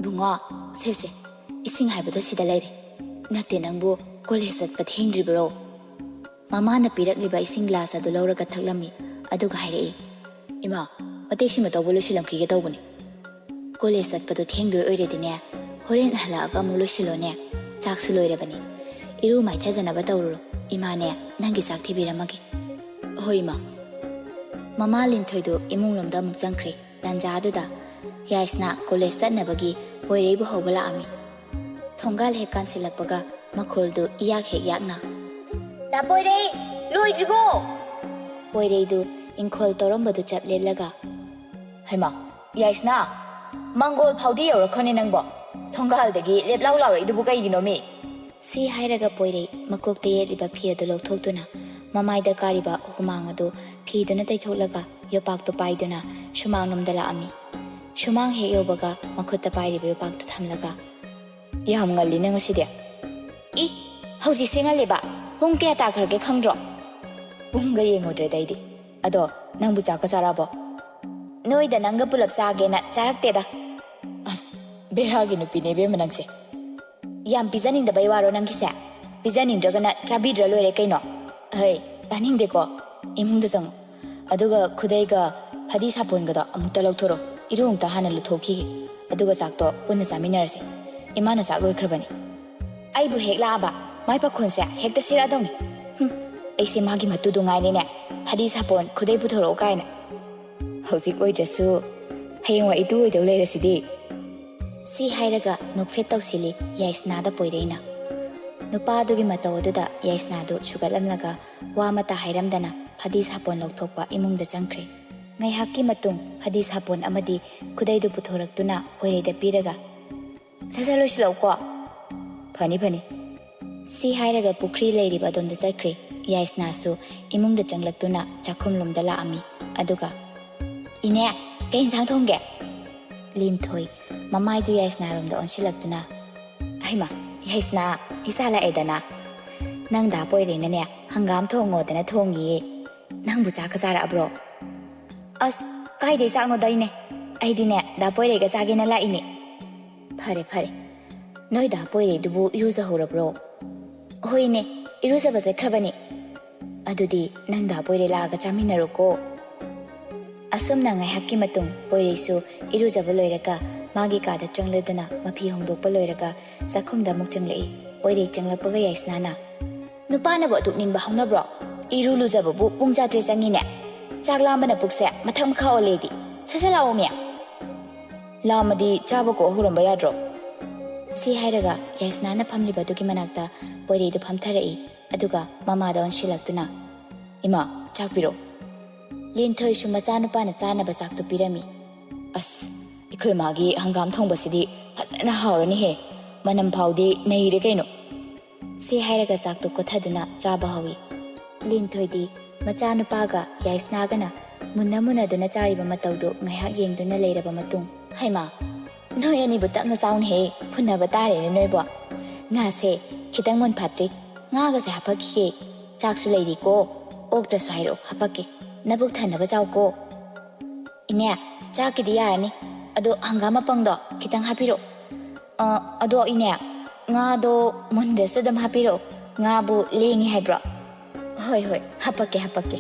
"ꯕꯨꯡꯉꯣ, ꯁꯦ ꯁꯦ, ꯏꯁꯤꯡ ꯍꯥꯏꯕꯗꯣ ꯁꯤꯗ ꯂꯩꯔꯦ꯫ ꯅꯠꯇꯦ, ꯅꯪꯕꯨ ꯀꯣꯂꯦꯖ ꯆꯠꯄ ꯊꯦꯡꯗ꯭ꯔꯤꯕ꯭ꯔꯣ?" ꯃꯃꯥꯅ ꯄꯤꯔꯛꯂꯤꯕ ꯏꯁꯤꯡ ꯒ꯭ꯂꯥꯁ ꯑꯗꯨ ꯂꯧꯔꯒ ꯊꯛꯂꯝꯃꯤ, ꯑꯗꯨꯒ ꯍꯥꯏꯔꯛꯏ, "ꯏꯃꯥ, ꯃꯇꯦꯛꯁꯤꯃ ꯇꯧꯕ ꯂꯣꯏꯁꯤꯜꯂꯝꯈꯤꯒꯦ ꯇꯧꯕꯅꯤ꯫ ꯀꯣꯂꯦꯖ ꯆꯠꯄꯗꯣ ꯊꯦꯡꯗꯣꯏ ꯑꯣꯏꯔꯗꯤꯅꯦ, ꯍꯣꯔꯦꯟ ꯍꯜꯂꯛꯑꯒ ꯑꯃꯨꯛ ꯂꯣꯏꯁꯤꯜꯂꯣꯅꯦ꯫ ꯆꯥꯛꯁꯨ ꯂꯣꯏꯔꯕꯅꯤ꯫ ꯏꯔꯨ ꯃꯥꯏꯊꯖꯅꯕ ꯇꯧꯔꯨꯔꯣ꯫ ꯏꯃꯥꯅꯦ, ꯅꯪꯒꯤ ꯆꯥꯛ ꯊꯤꯕꯤꯔꯝꯃꯒꯦ꯫" "ꯍꯣꯏ, ꯏꯃꯥ꯫" ꯃꯃꯥ ꯂꯤꯟꯊꯣꯏꯗꯨ ꯏꯃꯨꯡꯂꯣꯝꯗ ꯑꯃꯨꯛ ꯆꯪꯈ꯭ꯔꯦ꯫ ꯇꯥꯟꯖꯥ ꯑꯗꯨꯗ ꯌꯥꯏꯁꯅꯥ ꯀꯣꯂꯦꯖ ꯆꯠꯅꯕꯒꯤ ꯄꯣꯏꯔꯩꯕꯨ ꯍꯧꯕ ꯂꯥꯛꯑꯝꯃꯤ꯫ ꯊꯣꯡꯒꯥꯜ ꯍꯦꯛ ꯀꯥꯟꯁꯤꯜꯂꯛꯄꯒ ꯃꯈꯣꯜꯗꯨ ꯏꯌꯥꯛ ꯍꯦꯛ ꯌꯥꯛꯅ, "ꯗꯥ ꯄꯣꯏꯔꯩ, ꯂꯣꯏꯗ꯭ꯔꯤꯕꯣ?" ꯄꯣꯏꯔꯩꯗꯨ ꯏꯪꯈꯣꯜ ꯇꯧꯔꯝꯕꯗꯨ ꯆꯞ ꯂꯦꯞꯂꯒ, "ꯍꯩꯃꯥ, ꯌꯥꯏꯁꯅꯥ, ꯃꯥꯡꯒꯣꯜ ꯐꯥꯎꯗꯤ ꯌꯧꯔꯛꯈꯣꯅꯦ ꯅꯪꯕꯣ꯫ ꯊꯣꯡꯒꯥꯜꯗꯒꯤ ꯂꯦꯞ ꯂꯥꯎ ꯂꯥꯎꯔꯛꯏꯗꯨꯕꯨ ꯀꯩꯒꯤꯅꯣꯃꯤ?" ꯁꯤ ꯍꯥꯏꯔꯒ ꯄꯣꯏꯔꯩ ꯃꯀꯣꯛꯇ ꯌꯦꯠꯂꯤꯕ ꯐꯤ ꯑꯗꯨ ꯂꯧꯊꯣꯛꯇꯨꯅ ꯃꯃꯥꯏꯗ ꯀꯥꯔꯤꯕ ꯍꯨꯃꯥꯡ ꯑꯗꯨ ꯐꯤꯗꯨꯅ ꯇꯩꯊꯣꯛꯂꯒ ꯌꯣꯄꯥꯛꯇꯨ ꯄꯥꯏꯗꯨꯅ ꯁꯨꯃꯥꯡꯂꯣꯝꯗ ꯂꯥꯛꯑꯝꯃꯤ꯫ ꯁꯨꯃꯥꯡ ꯍꯦꯛ ꯌꯧꯕꯒ ꯃꯈꯨꯠꯇ ꯄꯥꯏꯔꯤꯕ ꯌꯣꯄꯥꯛꯇꯨ ꯊꯝꯂꯒ, "ꯌꯥꯝ ꯉꯜꯂꯤꯅ ꯉꯁꯤꯗꯤ꯫ ꯏ, ꯍꯧꯖꯤꯛꯁꯦ ꯉꯜꯂꯤꯕ? ꯄꯨꯡ ꯀꯌꯥ ꯇꯥꯈ꯭ꯔꯒꯦ ꯈꯪꯗ꯭ꯔꯣ?" "ꯄꯨꯡꯒ ꯌꯦꯡꯉꯨꯗ꯭ꯔꯦꯗ ꯑꯩꯗꯤ꯫ ꯑꯗꯣ ꯅꯪꯕꯨ ꯆꯥꯛꯀ ꯆꯥꯔꯛꯑꯕꯣ?" "ꯅꯣꯏꯗ ꯅꯪꯒ ꯄꯨꯂꯞ ꯆꯥꯒꯦꯅ ꯆꯥꯔꯛꯇꯦꯗ꯫" "ꯑꯁ, ꯕꯦꯔꯥꯒꯤ ꯅꯨꯄꯤꯅꯦ ꯏꯕꯦꯝꯃ ꯅꯪꯁꯦ꯫ ꯌꯥꯝ ꯄꯤꯖꯅꯤꯡꯗꯕꯩ ꯋꯥꯔꯣ ꯅꯪꯒꯤꯁꯦ? ꯄꯤꯖꯅꯤꯡꯗ꯭ꯔꯒꯅ ꯆꯥꯕꯤꯗ꯭ꯔ ꯂꯣꯏꯔꯦ ꯀꯩꯅꯣ꯫ ꯍꯩ, ꯇꯥꯅꯤꯡꯗꯦꯀꯣ꯫ ꯏꯃꯨꯡꯗ ꯆꯪꯉꯣ꯫ ꯑꯗꯨꯒ ꯈꯨꯗꯩꯒ ꯐꯗꯤ ꯁꯥꯄꯣꯟꯒꯗꯣ ꯑꯃꯨꯛꯇ ꯂꯧꯊꯣꯔꯛꯑꯣ꯫ ꯏꯔꯨ ꯑꯃꯨꯛꯇ ꯍꯥꯟꯅ ꯂꯨꯊꯣꯛꯈꯤꯒꯦ꯫ ꯑꯗꯨꯒ ꯆꯥꯛꯇꯣ ꯄꯨꯟꯅ ꯆꯥꯃꯤꯟꯅꯔꯁꯦ꯫ ꯏꯃꯥꯅ ꯆꯥꯛ ꯂꯣꯏꯈ꯭ꯔꯕꯅꯤ꯫" "ꯑꯩꯕꯨ ꯍꯦꯛ ꯂꯥꯛꯑꯕ ꯃꯥꯏ ꯄꯥꯈꯣꯟꯁꯦ ꯍꯦꯛꯇ ꯁꯤꯔꯛꯑꯗꯧꯅꯤ꯫ ꯍꯨꯝ, ꯑꯩꯁꯦ ꯃꯥꯒꯤ ꯃꯇꯨꯗꯣ ꯉꯥꯏꯔꯦꯅꯦ꯫ ꯐꯗꯤ ꯁꯥꯄꯣꯟ, ꯈꯨꯗꯩ ꯄꯨꯊꯣꯔꯛꯑꯣ ꯀꯥꯏꯅ꯫ ꯍꯧꯖꯤꯛ ꯑꯣꯏꯗ꯭ꯔꯁꯨ ꯍꯌꯦꯡꯋꯥꯏ ꯏꯇꯨ ꯑꯣꯏꯗꯧ ꯂꯩꯔꯁꯤꯗꯤ꯫" ꯁꯤ ꯍꯥꯏꯔꯒ ꯅꯣꯛꯐꯦꯠ ꯇꯧꯁꯤꯜꯂꯤ ꯌꯥꯏꯁꯅꯥꯗ ꯄꯣꯏꯔꯩꯅ꯫ ꯅꯨꯄꯥꯗꯨꯒꯤ ꯃꯇꯧ ꯑꯗꯨꯗ ꯌꯥꯏꯁꯅꯥꯗꯨ ꯁꯨꯒꯠꯂꯝꯂꯒ ꯋꯥ ꯑꯃꯠꯇ ꯍꯥꯏꯔꯝꯗꯅ ꯐꯗꯤ ꯁꯥꯄꯣꯟ ꯂꯧꯊꯣꯛꯄ ꯏꯃꯨꯡꯗ ꯆꯪꯈ꯭ꯔꯦ꯫ ꯉꯥꯏꯍꯥꯛꯀꯤ ꯃꯇꯨꯡ ꯐꯗꯤ ꯁꯥꯄꯣꯟ ꯑꯃꯗꯤ ꯈꯨꯗꯩꯗꯨ ꯄꯨꯊꯣꯔꯛꯇꯨꯅ ꯄꯣꯏꯔꯩꯗ ꯄꯤꯔꯒ, "ꯁꯠ ꯁꯠ ꯂꯣꯏꯁꯤꯜꯂꯛꯎꯀꯣ꯫" "ꯐꯅꯤ, ꯐꯅꯤ꯫" ꯁꯤ ꯍꯥꯏꯔꯒ ꯄꯨꯈ꯭ꯔꯤ ꯂꯩꯔꯤꯕ ꯑꯗꯣꯝꯗ ꯆꯠꯈ꯭ꯔꯦ꯫ ꯌꯥꯏꯁꯅꯥꯁꯨ ꯏꯃꯨꯡꯗ ꯆꯪꯂꯛꯇꯨꯅ ꯆꯥꯛꯈꯨꯝꯂꯣꯝꯗ ꯂꯥꯛꯑꯝꯃꯤ꯫ ꯑꯗꯨꯒ, "ꯏꯅꯦ, ꯀꯩ ꯏꯟꯁꯥꯡ ꯊꯣꯡꯒꯦ?" ꯂꯤꯟꯊꯣꯏ ꯃꯃꯥꯏꯗꯨ ꯌꯥꯏꯁꯅꯥꯔꯣꯝꯗ ꯑꯣꯟꯁꯤꯜꯂꯛꯇꯨꯅ, "ꯍꯩꯃꯥ, ꯌꯥꯏꯁꯅꯥ, ꯏꯆꯥ ꯂꯥꯛꯑꯦꯗꯅ꯫ ꯅꯪ ꯗꯥ ꯄꯣꯏꯔꯩꯅꯅꯦ ꯍꯪꯒꯥꯝ ꯊꯣꯡꯉꯣꯗꯅ ꯊꯣꯡꯉꯤꯌꯦ꯫ ꯅꯪꯕꯨ ꯆꯥꯛꯀ ꯆꯥꯔꯛꯑꯕ꯭ꯔꯣ?" "ꯑꯁ, ꯀꯥꯏꯗꯩ ꯆꯥꯛꯅꯣꯗ ꯏꯅꯦ꯫ ꯑꯩꯗꯤꯅꯦ ꯗꯥ ꯄꯣꯏꯔꯩꯒ ꯆꯥꯒꯦꯅ ꯂꯥꯛꯏꯅꯦ꯫" "ꯐꯔꯦ, ꯐꯔꯦ꯫ ꯅꯣꯏ ꯗꯥ ꯄꯣꯏꯔꯩꯗꯨꯕꯨ ꯏꯔꯨꯖꯍꯧꯔꯕ꯭ꯔꯣ?" "ꯍꯣꯏꯅꯦ, ꯏꯔꯨꯖꯕ ꯆꯠꯈ꯭ꯔꯕꯅꯦ꯫" "ꯑꯗꯨꯗꯤ ꯅꯪ ꯗꯥ ꯄꯣꯏꯔꯩ ꯂꯥꯛꯑꯒ ꯆꯥꯃꯤꯟꯅꯔꯣꯀꯣ꯫" ꯑꯁꯨꯝꯅ ꯉꯥꯏꯍꯥꯛꯀꯤ ꯃꯇꯨꯡ ꯄꯣꯏꯔꯩꯁꯨ ꯏꯔꯨꯖꯕ ꯂꯣꯏꯔꯒ ꯃꯥꯒꯤ ꯀꯥꯗ ꯆꯪꯂꯗꯨꯅ ꯃꯐꯤ ꯍꯣꯡꯗꯣꯛꯄ ꯂꯣꯏꯔꯒ ꯆꯥꯛꯈꯨꯝꯗ ꯑꯃꯨꯛ ꯆꯪꯂꯛꯏ꯫ ꯄꯣꯏꯔꯩ ꯆꯪꯂꯛꯄꯒ ꯌꯥꯏꯁꯅꯥꯅ, "ꯅꯨꯄꯥꯅꯕꯨ ꯑꯗꯨꯛ ꯅꯤꯟꯕ ꯍꯧꯅꯕ꯭ꯔꯣ? ꯏꯔꯨ ꯂꯨꯖꯕꯕꯨ ꯄꯨꯡ ꯆꯥꯇ꯭ꯔꯦꯠ ꯆꯪꯉꯤꯅꯦ꯫ ꯆꯥꯛ ꯂꯥꯝꯕꯅ ꯄꯨꯛꯁꯦ ꯃꯊꯛ ꯃꯈꯥ ꯑꯣꯜꯂꯦꯗꯤ꯫ ꯁꯠ ꯁꯠ ꯂꯥꯛꯑꯣꯃꯤ꯫ ꯂꯥꯝꯃꯗꯤ ꯆꯥꯕ ꯀꯣꯛ ꯍꯧꯔꯝꯕ ꯌꯥꯗ꯭ꯔꯣ?" ꯁꯤ ꯍꯥꯏꯔꯒ ꯌꯥꯏꯁꯅꯥꯅ ꯐꯝꯂꯤꯕ ꯑꯗꯨꯒꯤ ꯃꯅꯥꯛꯇ ꯄꯣꯏꯔꯩꯗꯨ ꯐꯝꯊꯔꯛꯏ꯫ ꯑꯗꯨꯒ ꯃꯃꯥꯗ ꯑꯣꯟꯁꯤꯜꯂꯛꯇꯨꯅ, "ꯏꯃꯥ, ꯆꯥꯛ ꯄꯤꯔꯛꯑꯣ꯫" ꯂꯤꯟꯊꯣꯏꯁꯨ ꯃꯆꯥꯅꯨꯄꯥꯅ ꯆꯥꯅꯕ ꯆꯥꯛꯇꯨ ꯄꯤꯔꯝꯃꯤ꯫ "ꯑꯁ, ꯑꯩꯈꯣꯏ ꯃꯥꯒꯤ ꯍꯪꯒꯥꯝ ꯊꯣꯡꯕꯁꯤꯗꯤ ꯐꯖꯅ ꯍꯥꯎꯔꯅꯤꯍꯦ꯫ ꯃꯅꯝ ꯐꯥꯎꯗꯤ ꯅꯩꯔꯦ ꯀꯩꯅꯣ꯫" ꯁꯤ ꯍꯥꯏꯔꯒ ꯆꯥꯛꯇꯨ ꯀꯣꯠꯊꯗꯨꯅ ꯆꯥꯕ ꯍꯧꯏ꯫ ꯂꯤꯟꯊꯣꯏꯗꯤ ꯃꯆꯥꯅꯨꯄꯥꯒ ꯌꯥꯏꯁꯅꯥꯒꯅ ꯃꯨꯟꯅ ꯃꯨꯟꯅꯗꯨꯅ ꯆꯥꯔꯤꯕ ꯃꯇꯧꯗꯨ ꯉꯥꯏꯍꯥꯛ ꯌꯦꯡꯗꯨꯅ ꯂꯩꯔꯕ ꯃꯇꯨꯡ, "ꯍꯩꯃꯥ, ꯅꯣꯏ ꯑꯅꯤꯕꯨ ꯇꯞꯅ ꯆꯥꯎꯅꯦꯍꯦ, ꯐꯨꯟꯅꯕ ꯇꯥꯔꯦꯅꯦ ꯅꯣꯏꯕꯣ꯫ ꯉꯥꯁꯦ ꯈꯤꯇꯪ ꯃꯨꯟꯐꯥꯠꯇ꯭ꯔꯤ, ꯉꯥꯒꯁꯦ ꯍꯥꯄꯛꯈꯤꯒꯦ꯫ ꯆꯥꯛꯁꯨ ꯂꯩꯔꯤꯀꯣ, ꯑꯣꯛꯇ꯭ꯔꯁꯨ ꯍꯥꯏꯔꯛꯑꯣ, ꯍꯥꯄꯛꯀꯦ꯫ ꯅꯕꯨꯛ ꯊꯟꯅꯕ ꯆꯥꯎꯀꯣ꯫" "ꯏꯅꯦ, ꯆꯥꯛꯀꯤꯗꯤ ꯌꯥꯔꯅꯤ, ꯑꯗꯣ ꯍꯪꯒꯥꯝ ꯃꯄꯪꯗꯣ ꯈꯤꯇꯪ ꯍꯥꯞꯄꯤꯔꯛꯑꯣ꯫ ꯑ, ꯑꯗꯣ ꯏꯅꯦ, ꯉꯥꯗꯣ ꯃꯨꯟꯗ꯭ꯔꯁꯨ ꯑꯗꯨꯝ ꯍꯥꯞꯄꯤꯔꯛꯑꯣ, ꯉꯥꯕꯨ ꯂꯦꯡꯉꯤ ꯍꯥꯏꯕ꯭ꯔꯣ?" "ꯍꯣꯏ, ꯍꯣꯏ, ꯍꯥꯄꯛꯀꯦ, ꯍꯥꯄꯛꯀꯦ꯫"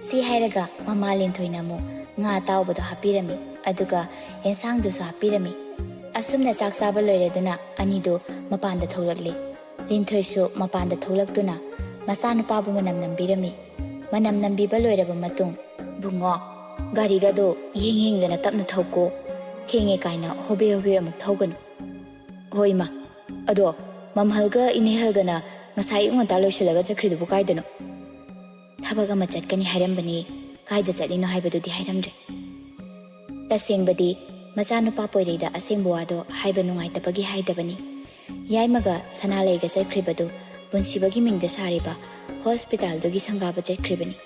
ꯁꯤ ꯍꯥꯏꯔꯒ ꯃꯃꯥ ꯂꯤꯟꯊꯣꯏꯅ ꯑꯃꯨꯛ ꯉꯥ ꯑꯇꯥꯎꯕꯗꯣ ꯍꯥꯞꯄꯤꯔꯝꯃꯤ, ꯑꯗꯨꯒ ꯑꯦꯟꯁꯥꯡꯗꯨꯁꯨ ꯍꯥꯞꯄꯤꯔꯝꯃꯤ꯫ ꯑꯁꯨꯝꯅ ꯆꯥꯛ ꯆꯥꯕ ꯂꯣꯏꯔꯗꯨꯅ ꯑꯅꯤꯗꯨ ꯃꯄꯥꯟꯗ ꯊꯣꯛꯂꯛꯂꯤ꯫ ꯂꯤꯟꯊꯣꯏꯁꯨ ꯃꯄꯥꯟꯗ ꯊꯣꯛꯂꯛꯇꯨꯅ ꯃꯆꯥꯅꯨꯄꯥꯕꯨ ꯃꯅꯝ ꯅꯝꯕꯤꯔꯝꯃꯤ꯫ ꯃꯅꯝ ꯅꯝꯕꯤꯕ ꯂꯣꯏꯔꯕ ꯃꯇꯨꯡ, "ꯕꯨꯡꯉꯣ, ꯒꯥꯔꯤꯒꯗꯣ ꯌꯦꯡ ꯌꯦꯡꯗꯅ ꯇꯞꯅ ꯊꯧꯀꯣ꯫ ꯊꯦꯡꯉꯦ ꯀꯥꯏꯅ ꯍꯣꯕꯦ ꯍꯣꯕꯦ ꯑꯃꯨꯛ ꯊꯧꯒꯅꯨ꯫" "ꯍꯣꯏ ꯏꯃꯥ꯫ ꯑꯗꯣ ꯃꯝꯍꯜꯒ ꯏꯅꯦꯍꯜꯒꯅ ꯉꯁꯥꯏ ꯑꯌꯨꯛ ꯉꯟꯇꯥ ꯂꯣꯏꯁꯤꯜꯂꯒ ꯆꯠꯈ꯭ꯔꯤꯗꯨꯕꯨ ꯀꯥꯏꯗꯅꯣ?" ꯊꯕꯛ ꯑꯃ ꯆꯠꯀꯅꯤ ꯍꯥꯏꯔꯝꯕꯅꯤ, ꯀꯥꯏꯗ ꯆꯠꯂꯤꯅꯣ ꯍꯥꯏꯕꯗꯨꯗꯤ ꯍꯥꯏꯔꯝꯗ꯭ꯔꯦ꯫ ꯇꯁꯦꯡꯕꯗꯤ ꯃꯆꯥꯅꯨꯄꯥ ꯄꯣꯏꯔꯩꯗ ꯑꯁꯦꯡꯕ ꯋꯥꯗꯣ ꯍꯥꯏꯕ ꯅꯨꯡꯉꯥꯏꯇꯕꯒꯤ ꯍꯥꯏꯗꯕꯅꯤ꯫ ꯌꯥꯏꯃꯒ ꯁꯅꯥꯂꯩꯒ ꯆꯠꯈ꯭ꯔꯤꯕꯗꯨ ꯄꯨꯟꯁꯤꯕꯒꯤ ꯃꯤꯡꯗ ꯁꯥꯔꯤꯕ ꯍꯣꯁꯄꯤꯇꯥꯜꯗꯨꯒꯤ ꯁꯪꯒꯥꯕ ꯆꯠꯈ꯭ꯔꯤꯕꯅꯤ꯫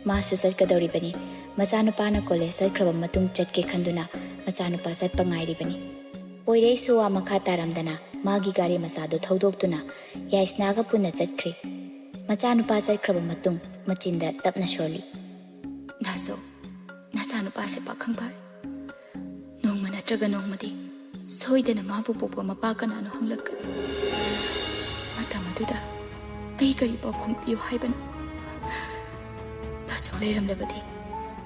ꯃꯥꯁꯨ ꯆꯠꯀꯗꯧꯔꯤꯕꯅꯤ꯫ ꯃꯆꯥꯅꯨꯄꯥꯅ ꯀꯣꯂꯦꯖ ꯆꯠꯈ꯭ꯔꯕ ꯃꯇꯨꯡ ꯆꯠꯀꯦ ꯈꯟꯗꯨꯅ ꯃꯆꯥꯅꯨꯄꯥ ꯆꯠꯄ ꯉꯥꯏꯔꯤꯕꯅꯤ꯫ ꯄꯣꯏꯔꯩꯁꯨ ꯋꯥ ꯃꯈꯥ ꯇꯥꯔꯝꯗꯅ ꯃꯥꯒꯤ ꯒꯥꯔꯤ ꯃꯆꯥꯗꯨ ꯊꯧꯗꯣꯛꯇꯨꯅ ꯌꯥꯏꯁꯅꯥꯒ ꯄꯨꯟꯅ ꯆꯠꯈ꯭ꯔꯤ꯫ ꯃꯆꯥꯅꯨꯄꯥ ꯆꯠꯈ꯭ꯔꯕ ꯃꯇꯨꯡ ꯃꯆꯤꯟꯗ ꯇꯞꯅ ꯁꯣꯜꯂꯤ, "ꯗꯥꯖꯧ, ꯅꯆꯥꯅꯨꯄꯥꯁꯦ ꯄꯥꯈꯪ ꯐꯥꯔꯦ꯫ ꯅꯣꯡꯃ ꯅꯠꯇ꯭ꯔꯒ ꯅꯣꯡꯃꯗꯤ ꯁꯣꯏꯗꯅ ꯃꯥꯕꯨ ꯄꯣꯛꯄ ꯃꯄꯥ ꯀꯅꯥꯅꯣ ꯍꯪꯂꯛꯀꯅꯤ꯫ ꯃꯇꯝ ꯑꯗꯨꯗ ꯑꯩ ꯀꯔꯤ ꯄꯥꯎꯈꯨꯝ ꯄꯤꯌꯨ ꯍꯥꯏꯕꯅꯣ? ꯗꯥꯖꯧ ꯂꯩꯔꯝꯂꯕꯗꯤ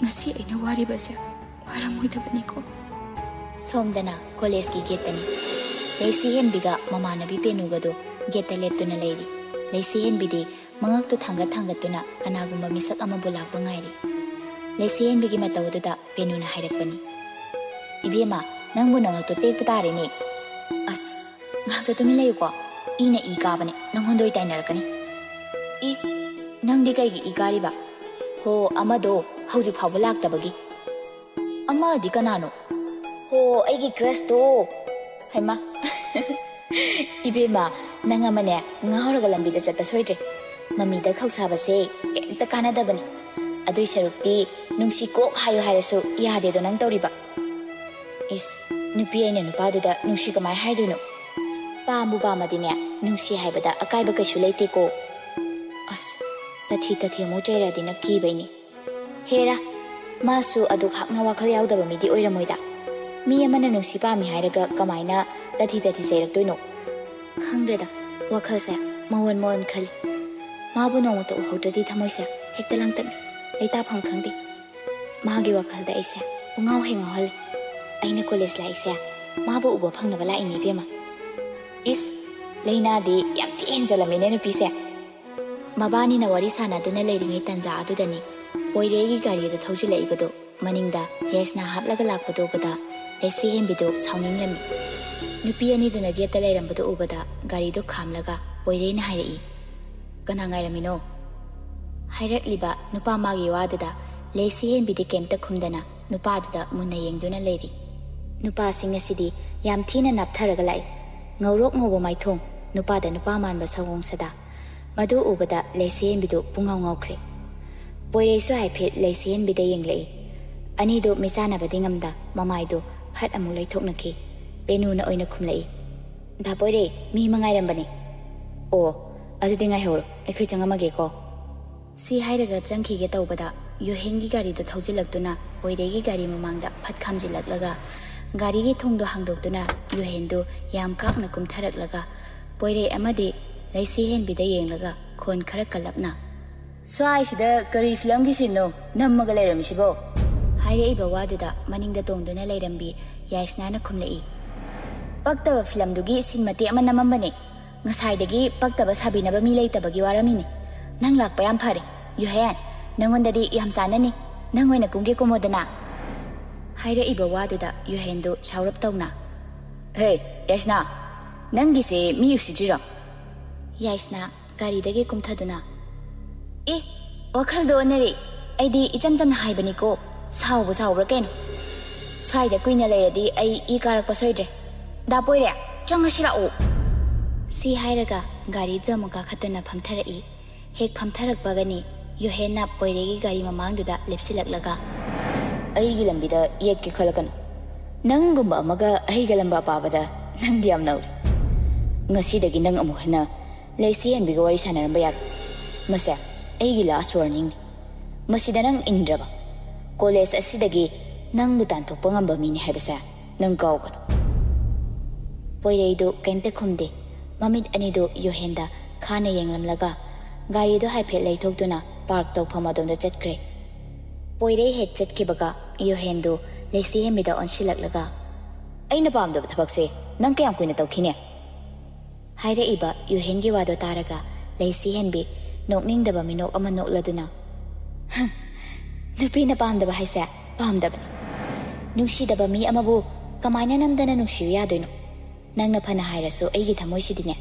ꯉꯁꯤ ꯑꯩꯅ ꯋꯥꯔꯤꯕꯁꯦ ꯋꯥꯔꯝꯃꯣꯏꯗꯕꯅꯤꯀꯣ꯫" ꯁꯣꯝꯗꯅ ꯀꯣꯂꯦꯖꯀꯤ ꯒꯦꯠꯇꯅꯤ꯫ ꯂꯩꯁꯤ ꯍꯦꯟꯕꯤꯒ ꯃꯃꯥꯟꯅꯕꯤ ꯄꯦꯅꯨꯒꯗꯨ ꯒꯦꯠꯇ ꯂꯦꯞꯇꯨꯅ ꯂꯩꯔꯤ꯫ ꯂꯩꯁꯤ ꯍꯦꯟꯕꯤꯗꯤ ꯃꯉꯛꯇꯨ ꯊꯥꯡꯒꯠ ꯊꯥꯡꯒꯠꯇꯨꯅ ꯀꯅꯥꯒꯨꯝꯕ ꯃꯤꯁꯛ ꯑꯃꯕꯨ ꯂꯥꯛꯄ ꯉꯥꯏꯔꯤ꯫ ꯂꯩꯁꯤ ꯍꯦꯟꯕꯤꯒꯤ ꯃꯇꯧ ꯑꯗꯨꯗ ꯄꯦꯅꯨꯅ ꯍꯥꯏꯔꯛꯄꯅꯤ, "ꯏꯕꯦꯝꯃ, ꯅꯪꯕꯨ ꯅꯉꯛꯇꯣ ꯇꯦꯛꯄ ꯇꯥꯔꯦꯅꯦ꯫ ꯑꯁ, ꯉꯥꯏꯍꯥꯛꯇ ꯇꯨꯃꯤꯟ ꯂꯩꯌꯨꯀꯣ꯫ ꯏꯅ ꯏ ꯀꯥꯕꯅꯦ, ꯅꯪꯉꯣꯟꯗ ꯑꯣꯏ ꯇꯥꯏꯅꯔꯛꯀꯅꯤ꯫" "ꯏ, ꯅꯪꯗꯤ ꯀꯩꯒꯤ ꯏ ꯀꯥꯔꯤꯕ?" "ꯍꯣ, ꯑꯃꯗꯣ ꯍꯧꯖꯤꯛ ꯐꯥꯎꯕ ꯂꯥꯛꯇꯕꯒꯤ꯫" "ꯑꯃꯗꯤ ꯀꯅꯥꯅꯣ?" "ꯍꯣ, ꯑꯩꯒꯤ ꯀ꯭ꯔꯁꯇꯣ꯫" ꯍꯩꯃꯥ꯫ "ꯏꯕꯦꯝꯃ, ꯅꯪ ꯑꯃꯅꯦ ꯉꯥꯎꯔꯒ ꯂꯝꯕꯤꯗ ꯆꯠꯄ ꯁꯣꯏꯗ꯭ꯔꯦ꯫ ꯃꯃꯤꯗ ꯈꯧꯁꯥꯕꯁꯦ ꯀꯩꯝꯇ ꯀꯥꯟꯅꯗꯕꯅꯤ꯫ ꯑꯗꯨꯏ ꯁꯔꯨꯛꯇꯤ ꯅꯨꯡꯁꯤ ꯀꯣꯛ ꯍꯥꯏꯌꯨ ꯍꯥꯏꯔꯁꯨ ꯌꯥꯗꯦꯗꯣ ꯅꯪ ꯇꯧꯔꯤꯕ꯫" "ꯏꯁ, ꯅꯨꯄꯤ ꯑꯩꯅ ꯅꯨꯄꯥꯗꯨꯗ ꯅꯨꯡꯁꯤ ꯀꯃꯥꯏ ꯍꯥꯏꯗꯣꯏꯅꯣ? ꯄꯥꯝꯕꯨ ꯄꯥꯝꯃꯗꯤꯅꯦ, ꯅꯨꯡꯁꯤ ꯍꯥꯏꯕꯗ ꯑꯀꯥꯏꯕ ꯀꯩꯁꯨ ꯂꯩꯇꯦꯀꯣ꯫" "ꯑꯁ, ꯇꯊꯤ ꯇꯊꯤ ꯑꯃꯨꯛ ꯆꯩꯔꯛꯑꯗꯤꯅ ꯀꯤꯕꯩꯅꯦ꯫" "ꯍꯦꯔꯥ, ꯃꯥꯁꯨ ꯑꯗꯨꯛ ꯍꯥꯛꯅ ꯋꯥꯈꯜ ꯌꯥꯎꯗꯕ ꯃꯤꯗꯤ ꯑꯣꯏꯔꯝꯃꯣꯏꯗ꯫ ꯃꯤ ꯑꯃꯅ ꯅꯨꯡꯁꯤ ꯄꯥꯝꯃꯤ ꯍꯥꯏꯔꯒ ꯀꯃꯥꯏꯅ ꯇꯊꯤ ꯇꯊꯤ ꯆꯩꯔꯛꯇꯣꯏꯅꯣ? ꯈꯪꯗ꯭ꯔꯦꯗ, ꯋꯥꯈꯜꯁꯦ ꯃꯑꯣꯟ ꯃꯑꯣꯟ ꯈꯜꯂꯤ꯫ ꯃꯥꯕꯨ ꯅꯣꯡꯃꯇ ꯎꯍꯧꯗ꯭ꯔꯗꯤ ꯊꯃꯣꯏꯁꯦ ꯍꯦꯛꯇ ꯂꯥꯡꯇꯛꯅꯩ, ꯂꯩꯇꯥꯐꯝ ꯈꯪꯗꯦ꯫ ꯃꯥꯒꯤ ꯋꯥꯈꯜꯗ ꯑꯩꯁꯦ ꯄꯨꯡꯉꯥꯎ ꯍꯦꯛ ꯉꯥꯎꯍꯜꯂꯤ꯫ ꯑꯩꯅ ꯀꯣꯂꯦꯖ ꯂꯥꯛꯏꯁꯦ ꯃꯥꯕꯨ ꯎꯕ ꯐꯪꯅꯕ ꯂꯥꯛꯏꯅꯦ ꯏꯕꯦꯝꯃ꯫" "ꯏꯁ, ꯂꯩꯅꯥꯗꯤ ꯌꯥꯝ ꯊꯤ ꯍꯦꯟꯖꯜꯂꯝꯃꯤꯅꯦ ꯅꯨꯄꯤꯁꯦ꯫" ꯃꯕꯥꯅꯤꯅ ꯋꯥꯔꯤ ꯁꯥꯟꯅꯗꯨꯅ ꯂꯩꯔꯤꯉꯩ ꯇꯟꯖꯥ ꯑꯗꯨꯗꯅꯤ ꯄꯣꯏꯔꯩꯒꯤ ꯒꯥꯔꯤ ꯑꯗꯨ ꯊꯧꯖꯤꯜꯂꯛꯏꯕꯗꯨ꯫ ꯃꯅꯤꯡꯗ ꯌꯥꯏꯁꯅꯥ ꯍꯥꯞꯂꯒ ꯂꯥꯛꯄꯗꯨ ꯎꯕꯗ ꯂꯩꯁꯤ ꯍꯦꯟꯕꯤꯗꯨ ꯁꯥꯎꯅꯤꯡꯂꯝꯃꯤ꯫ ꯅꯨꯄꯤ ꯑꯅꯤꯗꯨꯅ ꯒꯦꯠꯇ ꯂꯩꯔꯝꯕꯗꯨ ꯎꯕꯗ ꯒꯥꯔꯤꯗꯨ ꯈꯥꯝꯂꯒ ꯄꯣꯏꯔꯩꯅ ꯍꯥꯏꯔꯛꯏ, "ꯀꯅꯥ ꯉꯥꯏꯔꯝꯃꯤꯅꯣ?" ꯍꯥꯏꯔꯛꯂꯤꯕ ꯅꯨꯄꯥ ꯃꯥꯒꯤ ꯋꯥꯗꯨꯗ ꯂꯩꯁꯤ ꯍꯦꯟꯕꯤꯗꯤ ꯀꯩꯝꯇ ꯈꯨꯝꯗꯅ ꯅꯨꯄꯥꯗꯨꯗ ꯃꯨꯟꯅ ꯌꯦꯡꯗꯨꯅ ꯂꯩꯔꯤ꯫ ꯅꯨꯄꯥꯁꯤꯡ ꯑꯁꯤꯗꯤ ꯌꯥꯝ ꯊꯤꯅ ꯅꯥꯞꯊꯔꯒ ꯂꯥꯛꯏ꯫ ꯉꯧꯔꯣꯛ ꯉꯧꯕ ꯃꯥꯏꯊꯣꯡ, ꯅꯨꯄꯥꯗ ꯅꯨꯄꯥ ꯃꯥꯟꯕ ꯁꯑꯣꯡ ꯁꯥꯗꯥ꯫ ꯃꯗꯨ ꯎꯕꯗ ꯂꯩꯁꯤ ꯍꯦꯟꯕꯤꯗꯨ ꯄꯨꯡꯉꯥꯎ ꯉꯥꯎꯈ꯭ꯔꯦ꯫ ꯄꯣꯏꯔꯩꯁꯨ ꯍꯥꯏꯐꯦꯠ ꯂꯩꯁꯤ ꯍꯦꯟꯕꯤꯗ ꯌꯦꯡꯂꯛꯏ꯫ ꯑꯅꯤꯗꯨ ꯃꯤꯆꯥꯟꯅꯕꯗꯤ ꯉꯝꯗ ꯃꯃꯥꯏꯗꯨ ꯐꯠ ꯑꯃꯨꯛ ꯂꯩꯊꯣꯛꯅꯈꯤ꯫ ꯄꯦꯅꯨꯅ ꯑꯣꯏꯅ ꯈꯨꯝꯂꯛꯏ, "ꯗꯥ ꯄꯣꯏꯔꯩ, ꯃꯤ ꯑꯃ ꯉꯥꯏꯔꯝꯕꯅꯤ꯫" "ꯑꯣ, ꯑꯗꯨꯗꯤ ꯉꯥꯏꯍꯧꯔꯣ, ꯑꯩꯈꯣꯏ ꯆꯪꯉꯝꯃꯒꯦꯀꯣ꯫" ꯁꯤ ꯍꯥꯏꯔꯒ ꯆꯪꯈꯤꯒꯦ ꯇꯧꯕꯗ ꯌꯨꯍꯦꯟꯒꯤ ꯒꯥꯔꯤꯗꯨ ꯊꯧꯖꯤꯜꯂꯛꯇꯨꯅ ꯄꯣꯏꯔꯩꯒꯤ ꯒꯥꯔꯤ ꯃꯃꯥꯡꯗ ꯐꯠ ꯈꯥꯝꯖꯤꯜꯂꯛꯂꯒ ꯒꯥꯔꯤꯒꯤ ꯊꯣꯡꯗꯣ ꯍꯥꯡꯗꯣꯛꯇꯨꯅ ꯌꯨꯍꯦꯟꯗꯨ ꯌꯥꯝ ꯀꯥꯛꯅ ꯀꯨꯝꯊꯔꯛꯂꯒ ꯄꯣꯏꯔꯩ ꯑꯃꯗꯤ ꯂꯩꯁꯤ ꯍꯦꯟꯕꯤꯗ ꯌꯦꯡꯂꯒ ꯈꯣꯟ ꯈꯔ ꯀꯜꯂꯞꯅ, "ꯁ꯭ꯋꯥꯏꯁꯤꯗ ꯀꯔꯤ ꯐꯤꯂꯝꯒꯤ ꯁꯤꯟꯅꯣ ꯅꯝꯃꯒ ꯂꯩꯔꯝꯃꯤꯁꯤꯕꯣ?" ꯍꯥꯏꯔꯛꯏꯕ ꯋꯥꯗꯨꯗ ꯃꯅꯤꯡꯗ ꯇꯣꯡꯗꯨꯅ ꯂꯩꯔꯝꯕꯤ ꯌꯥꯏꯁꯅꯥꯅ ꯈꯨꯝꯂꯛꯏ, "ꯄꯛꯇꯕ ꯐꯤꯂꯝꯗꯨꯒꯤ ꯁꯤꯟ ꯃꯇꯦꯛ ꯑꯃ ꯅꯝꯃꯝꯕꯅꯦ꯫ ꯉꯁꯥꯏꯗꯒꯤ ꯄꯛꯇꯕ ꯁꯥꯕꯤꯅꯕ ꯃꯤ ꯂꯩꯇꯕꯒꯤ ꯋꯥꯔꯝꯃꯤꯅꯦ꯫ ꯅꯪ ꯂꯥꯛꯄ ꯌꯥꯝ ꯐꯔꯦ꯫ ꯌꯨꯍꯦꯟ, ꯅꯪꯉꯣꯟꯗꯗꯤ ꯌꯥꯝ ꯆꯥꯟꯅꯅꯤ꯫ ꯅꯪ ꯑꯣꯏꯅ ꯀꯨꯝꯒꯦ ꯀꯨꯝꯃꯣꯗꯅ꯫" ꯍꯥꯏꯔꯛꯏꯕ ꯋꯥꯗꯨꯗ ꯌꯨꯍꯦꯟꯗꯨ ꯁꯥꯎꯔꯞ ꯇꯧꯅ, "ꯍꯦ, ꯌꯥꯏꯁꯅꯥ, ꯅꯪꯒꯤꯁꯦ ꯃꯤ ꯎꯁꯤꯠꯇ꯭ꯔꯤꯔꯣ?" ꯌꯥꯏꯁꯅꯥ ꯒꯥꯔꯤꯗꯒꯤ ꯀꯨꯝꯊꯗꯨꯅ, "ꯑꯦ, ꯋꯥꯈꯜꯗꯣ ꯑꯣꯟꯅꯔꯦ꯫ ꯑꯩꯗꯤ ꯏꯆꯝ ꯆꯝꯅ ꯍꯥꯏꯕꯅꯤꯀꯣ꯫ ꯁꯥꯎꯕ ꯁꯥꯎꯕ꯭ꯔꯥ ꯀꯩꯅꯣ? ꯁ꯭ꯋꯥꯏꯗ ꯀꯨꯏꯅ ꯂꯩꯔꯗꯤ ꯑꯩ ꯏ ꯀꯥꯔꯛꯄ ꯁꯣꯏꯗ꯭ꯔꯦ꯫ ꯗꯥ ꯄꯣꯏꯔꯦ, ꯆꯪꯉꯁꯤ ꯂꯥꯛꯑꯣ꯫" ꯁꯤ ꯍꯥꯏꯔꯒ ꯒꯥꯔꯤꯗꯨꯗ ꯑꯃꯨꯛ ꯀꯥꯈꯠꯇꯨꯅ ꯐꯝꯊꯔꯛꯏ꯫ ꯍꯦꯛ ꯐꯝꯊꯔꯛꯄꯒꯅꯤ ꯌꯨꯍꯦꯟꯅ ꯄꯣꯏꯔꯩꯒꯤ ꯒꯥꯔꯤ ꯃꯃꯥꯡꯗꯨꯗ ꯂꯦꯞꯁꯤꯜꯂꯛꯂꯒ, "ꯑꯩꯒꯤ ꯂꯝꯕꯤꯗ ꯌꯦꯠꯀꯦ ꯈꯜꯂꯛꯀꯅꯨ꯫ ꯅꯪꯒꯨꯝꯕ ꯑꯃꯒ ꯑꯩꯒ ꯂꯝꯕꯥ ꯄꯥꯕꯗ ꯅꯪꯗꯤ ꯌꯥꯝ ꯅꯧꯔꯤ꯫ ꯉꯁꯤꯗꯒꯤ ꯅꯪ ꯑꯃꯨꯛ ꯍꯟꯅ ꯂꯩꯁꯤ ꯍꯦꯟꯕꯤꯒ ꯋꯥꯔꯤ ꯁꯥꯟꯅꯔꯝꯕ ꯌꯥꯔꯣꯏ꯫ ꯃꯁꯦ ꯑꯩꯒꯤ last warningꯅꯤ꯫ ꯃꯁꯤꯗ ꯅꯪ ꯏꯟꯗ꯭ꯔꯕ? ꯀꯣꯂꯦꯖ ꯑꯁꯤꯗꯒꯤ ꯅꯪꯕꯨ ꯇꯥꯟꯊꯣꯛꯄ ꯉꯝꯕ ꯃꯤꯅꯤ ꯍꯥꯏꯕꯁꯦ ꯅꯪ ꯀꯥꯎꯒꯅꯨ꯫" ꯄꯣꯏꯔꯩꯗꯨ ꯀꯩꯝꯇ ꯈꯨꯝꯗꯦ꯫ ꯃꯃꯤꯠ ꯑꯅꯤꯗꯨ ꯌꯨꯍꯦꯟꯗ ꯈꯥꯅ ꯌꯦꯡꯂꯝꯂꯒ ꯒꯥꯔꯤꯗꯨ ꯍꯥꯏꯐꯦꯠ ꯂꯩꯊꯣꯛꯇꯨꯅ ꯄꯥꯔꯛ ꯇꯧꯐꯝ ꯑꯗꯣꯝꯗ ꯆꯠꯈ꯭ꯔꯦ꯫ ꯄꯣꯏꯔꯩ ꯍꯦꯛ ꯆꯠꯈꯤꯕꯒ ꯌꯨꯍꯦꯟꯗꯨ ꯂꯩꯁꯤ ꯍꯦꯟꯕꯤꯗ ꯑꯣꯟꯁꯤꯜꯂꯛꯂꯒ, "ꯑꯩꯅ ꯄꯥꯝꯗꯕ ꯊꯕꯛꯁꯦ ꯅꯪ ꯀꯌꯥꯝ ꯀꯨꯏꯅ ꯇꯧꯈꯤꯅꯤ?" ꯍꯥꯏꯔꯛꯏꯕ ꯌꯨꯍꯦꯟꯒꯤ ꯋꯥꯗꯣ ꯇꯥꯔꯒ ꯂꯩꯁꯤ ꯍꯦꯟꯕꯤ ꯅꯣꯛꯅꯤꯡꯗꯕ ꯃꯤꯅꯣꯛ ꯑꯃ ꯅꯣꯛꯂꯗꯨꯅ, "ꯍꯝ, ꯅꯨꯄꯤꯅ ꯄꯥꯝꯗꯕ ꯍꯥꯏꯁꯦ ꯄꯥꯝꯗꯕꯅꯤ꯫ ꯅꯨꯡꯁꯤꯗꯕ ꯃꯤ ꯑꯃꯕꯨ ꯀꯃꯥꯏꯅ ꯅꯝꯗꯅ ꯅꯨꯡꯁꯤꯌꯨ ꯌꯥꯗꯣꯏꯅꯣ? ꯅꯪꯅ ꯐꯅ ꯍꯥꯏꯔꯁꯨ ꯑꯩꯒꯤ ꯊꯃꯣꯏꯁꯤꯗꯤꯅꯦ,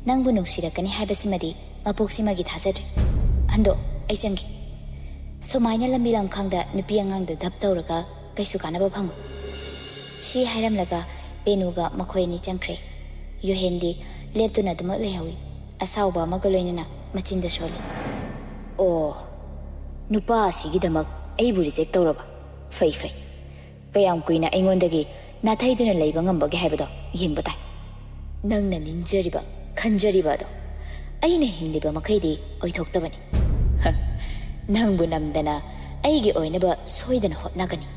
ꯅꯪꯕꯨ ꯅꯨꯡꯁꯤꯔꯛꯀꯅꯤ ꯍꯥꯏꯕꯁꯤꯃꯗꯤ ꯃꯄꯣꯛꯁꯤꯃꯒꯤ ꯊꯥꯖꯗ꯭ꯔꯦ꯫ ꯍꯟꯗꯣꯛ, ꯑꯩ ꯆꯪꯒꯦ꯫ ꯁꯨꯃꯥꯏꯅ ꯂꯝꯕꯤ ꯂꯝꯈꯥꯡꯗ ꯅꯨꯄꯤ ꯑꯉꯥꯡꯗ ꯙꯞ ꯇꯧꯔꯒ ꯀꯩꯁꯨ ꯀꯥꯟꯅꯕ ꯐꯪꯉꯣꯏ꯫ ꯁꯤ ꯍꯥꯏꯔꯝꯂꯒ ꯄꯦꯅꯨꯒ ꯃꯈꯣꯏ ꯑꯅꯤ ꯆꯪꯈ꯭ꯔꯦ꯫ ꯌꯨꯍꯦꯟꯗꯤ ꯂꯦꯞꯇꯨꯅ ꯑꯗꯨꯃꯛ ꯂꯩꯍꯧꯏ꯫ ꯑꯁꯥꯎꯕ ꯑꯃꯒ ꯂꯣꯏꯅꯅ ꯃꯆꯤꯟꯗ ꯁꯣꯜꯂꯤ꯫ ꯑꯣ, ꯅꯨꯄꯥ ꯑꯁꯤꯒꯤꯗꯃꯛ ꯑꯩꯕꯨ reject ꯇꯧꯔꯕ? ꯐꯩ, ꯐꯩ꯫ ꯀꯌꯥꯝ ꯀꯨꯏꯅ ꯑꯩꯉꯣꯟꯗꯒꯤ ꯅꯥꯊꯩꯗꯨꯅ ꯂꯩꯕ ꯉꯝꯕꯒꯦ ꯍꯥꯏꯕꯗꯣ ꯌꯦꯡꯕ ꯇꯥꯏ꯫ ꯅꯪꯅ ꯅꯤꯡꯖꯔꯤꯕ, ꯈꯟꯖꯔꯤꯕ ꯑꯗꯣ ꯑꯩꯅ ꯍꯤꯡꯂꯤꯕ ꯃꯈꯩꯗꯤ ꯑꯣꯏꯊꯣꯛꯇꯕꯅꯤ꯫ ꯍ, ꯅꯪꯕꯨ ꯅꯝꯗꯅ ꯑꯩꯒꯤ ꯑꯣꯏꯅꯕ ꯁꯣꯏꯗꯅ ꯍꯣꯠꯅꯒꯅꯤ꯫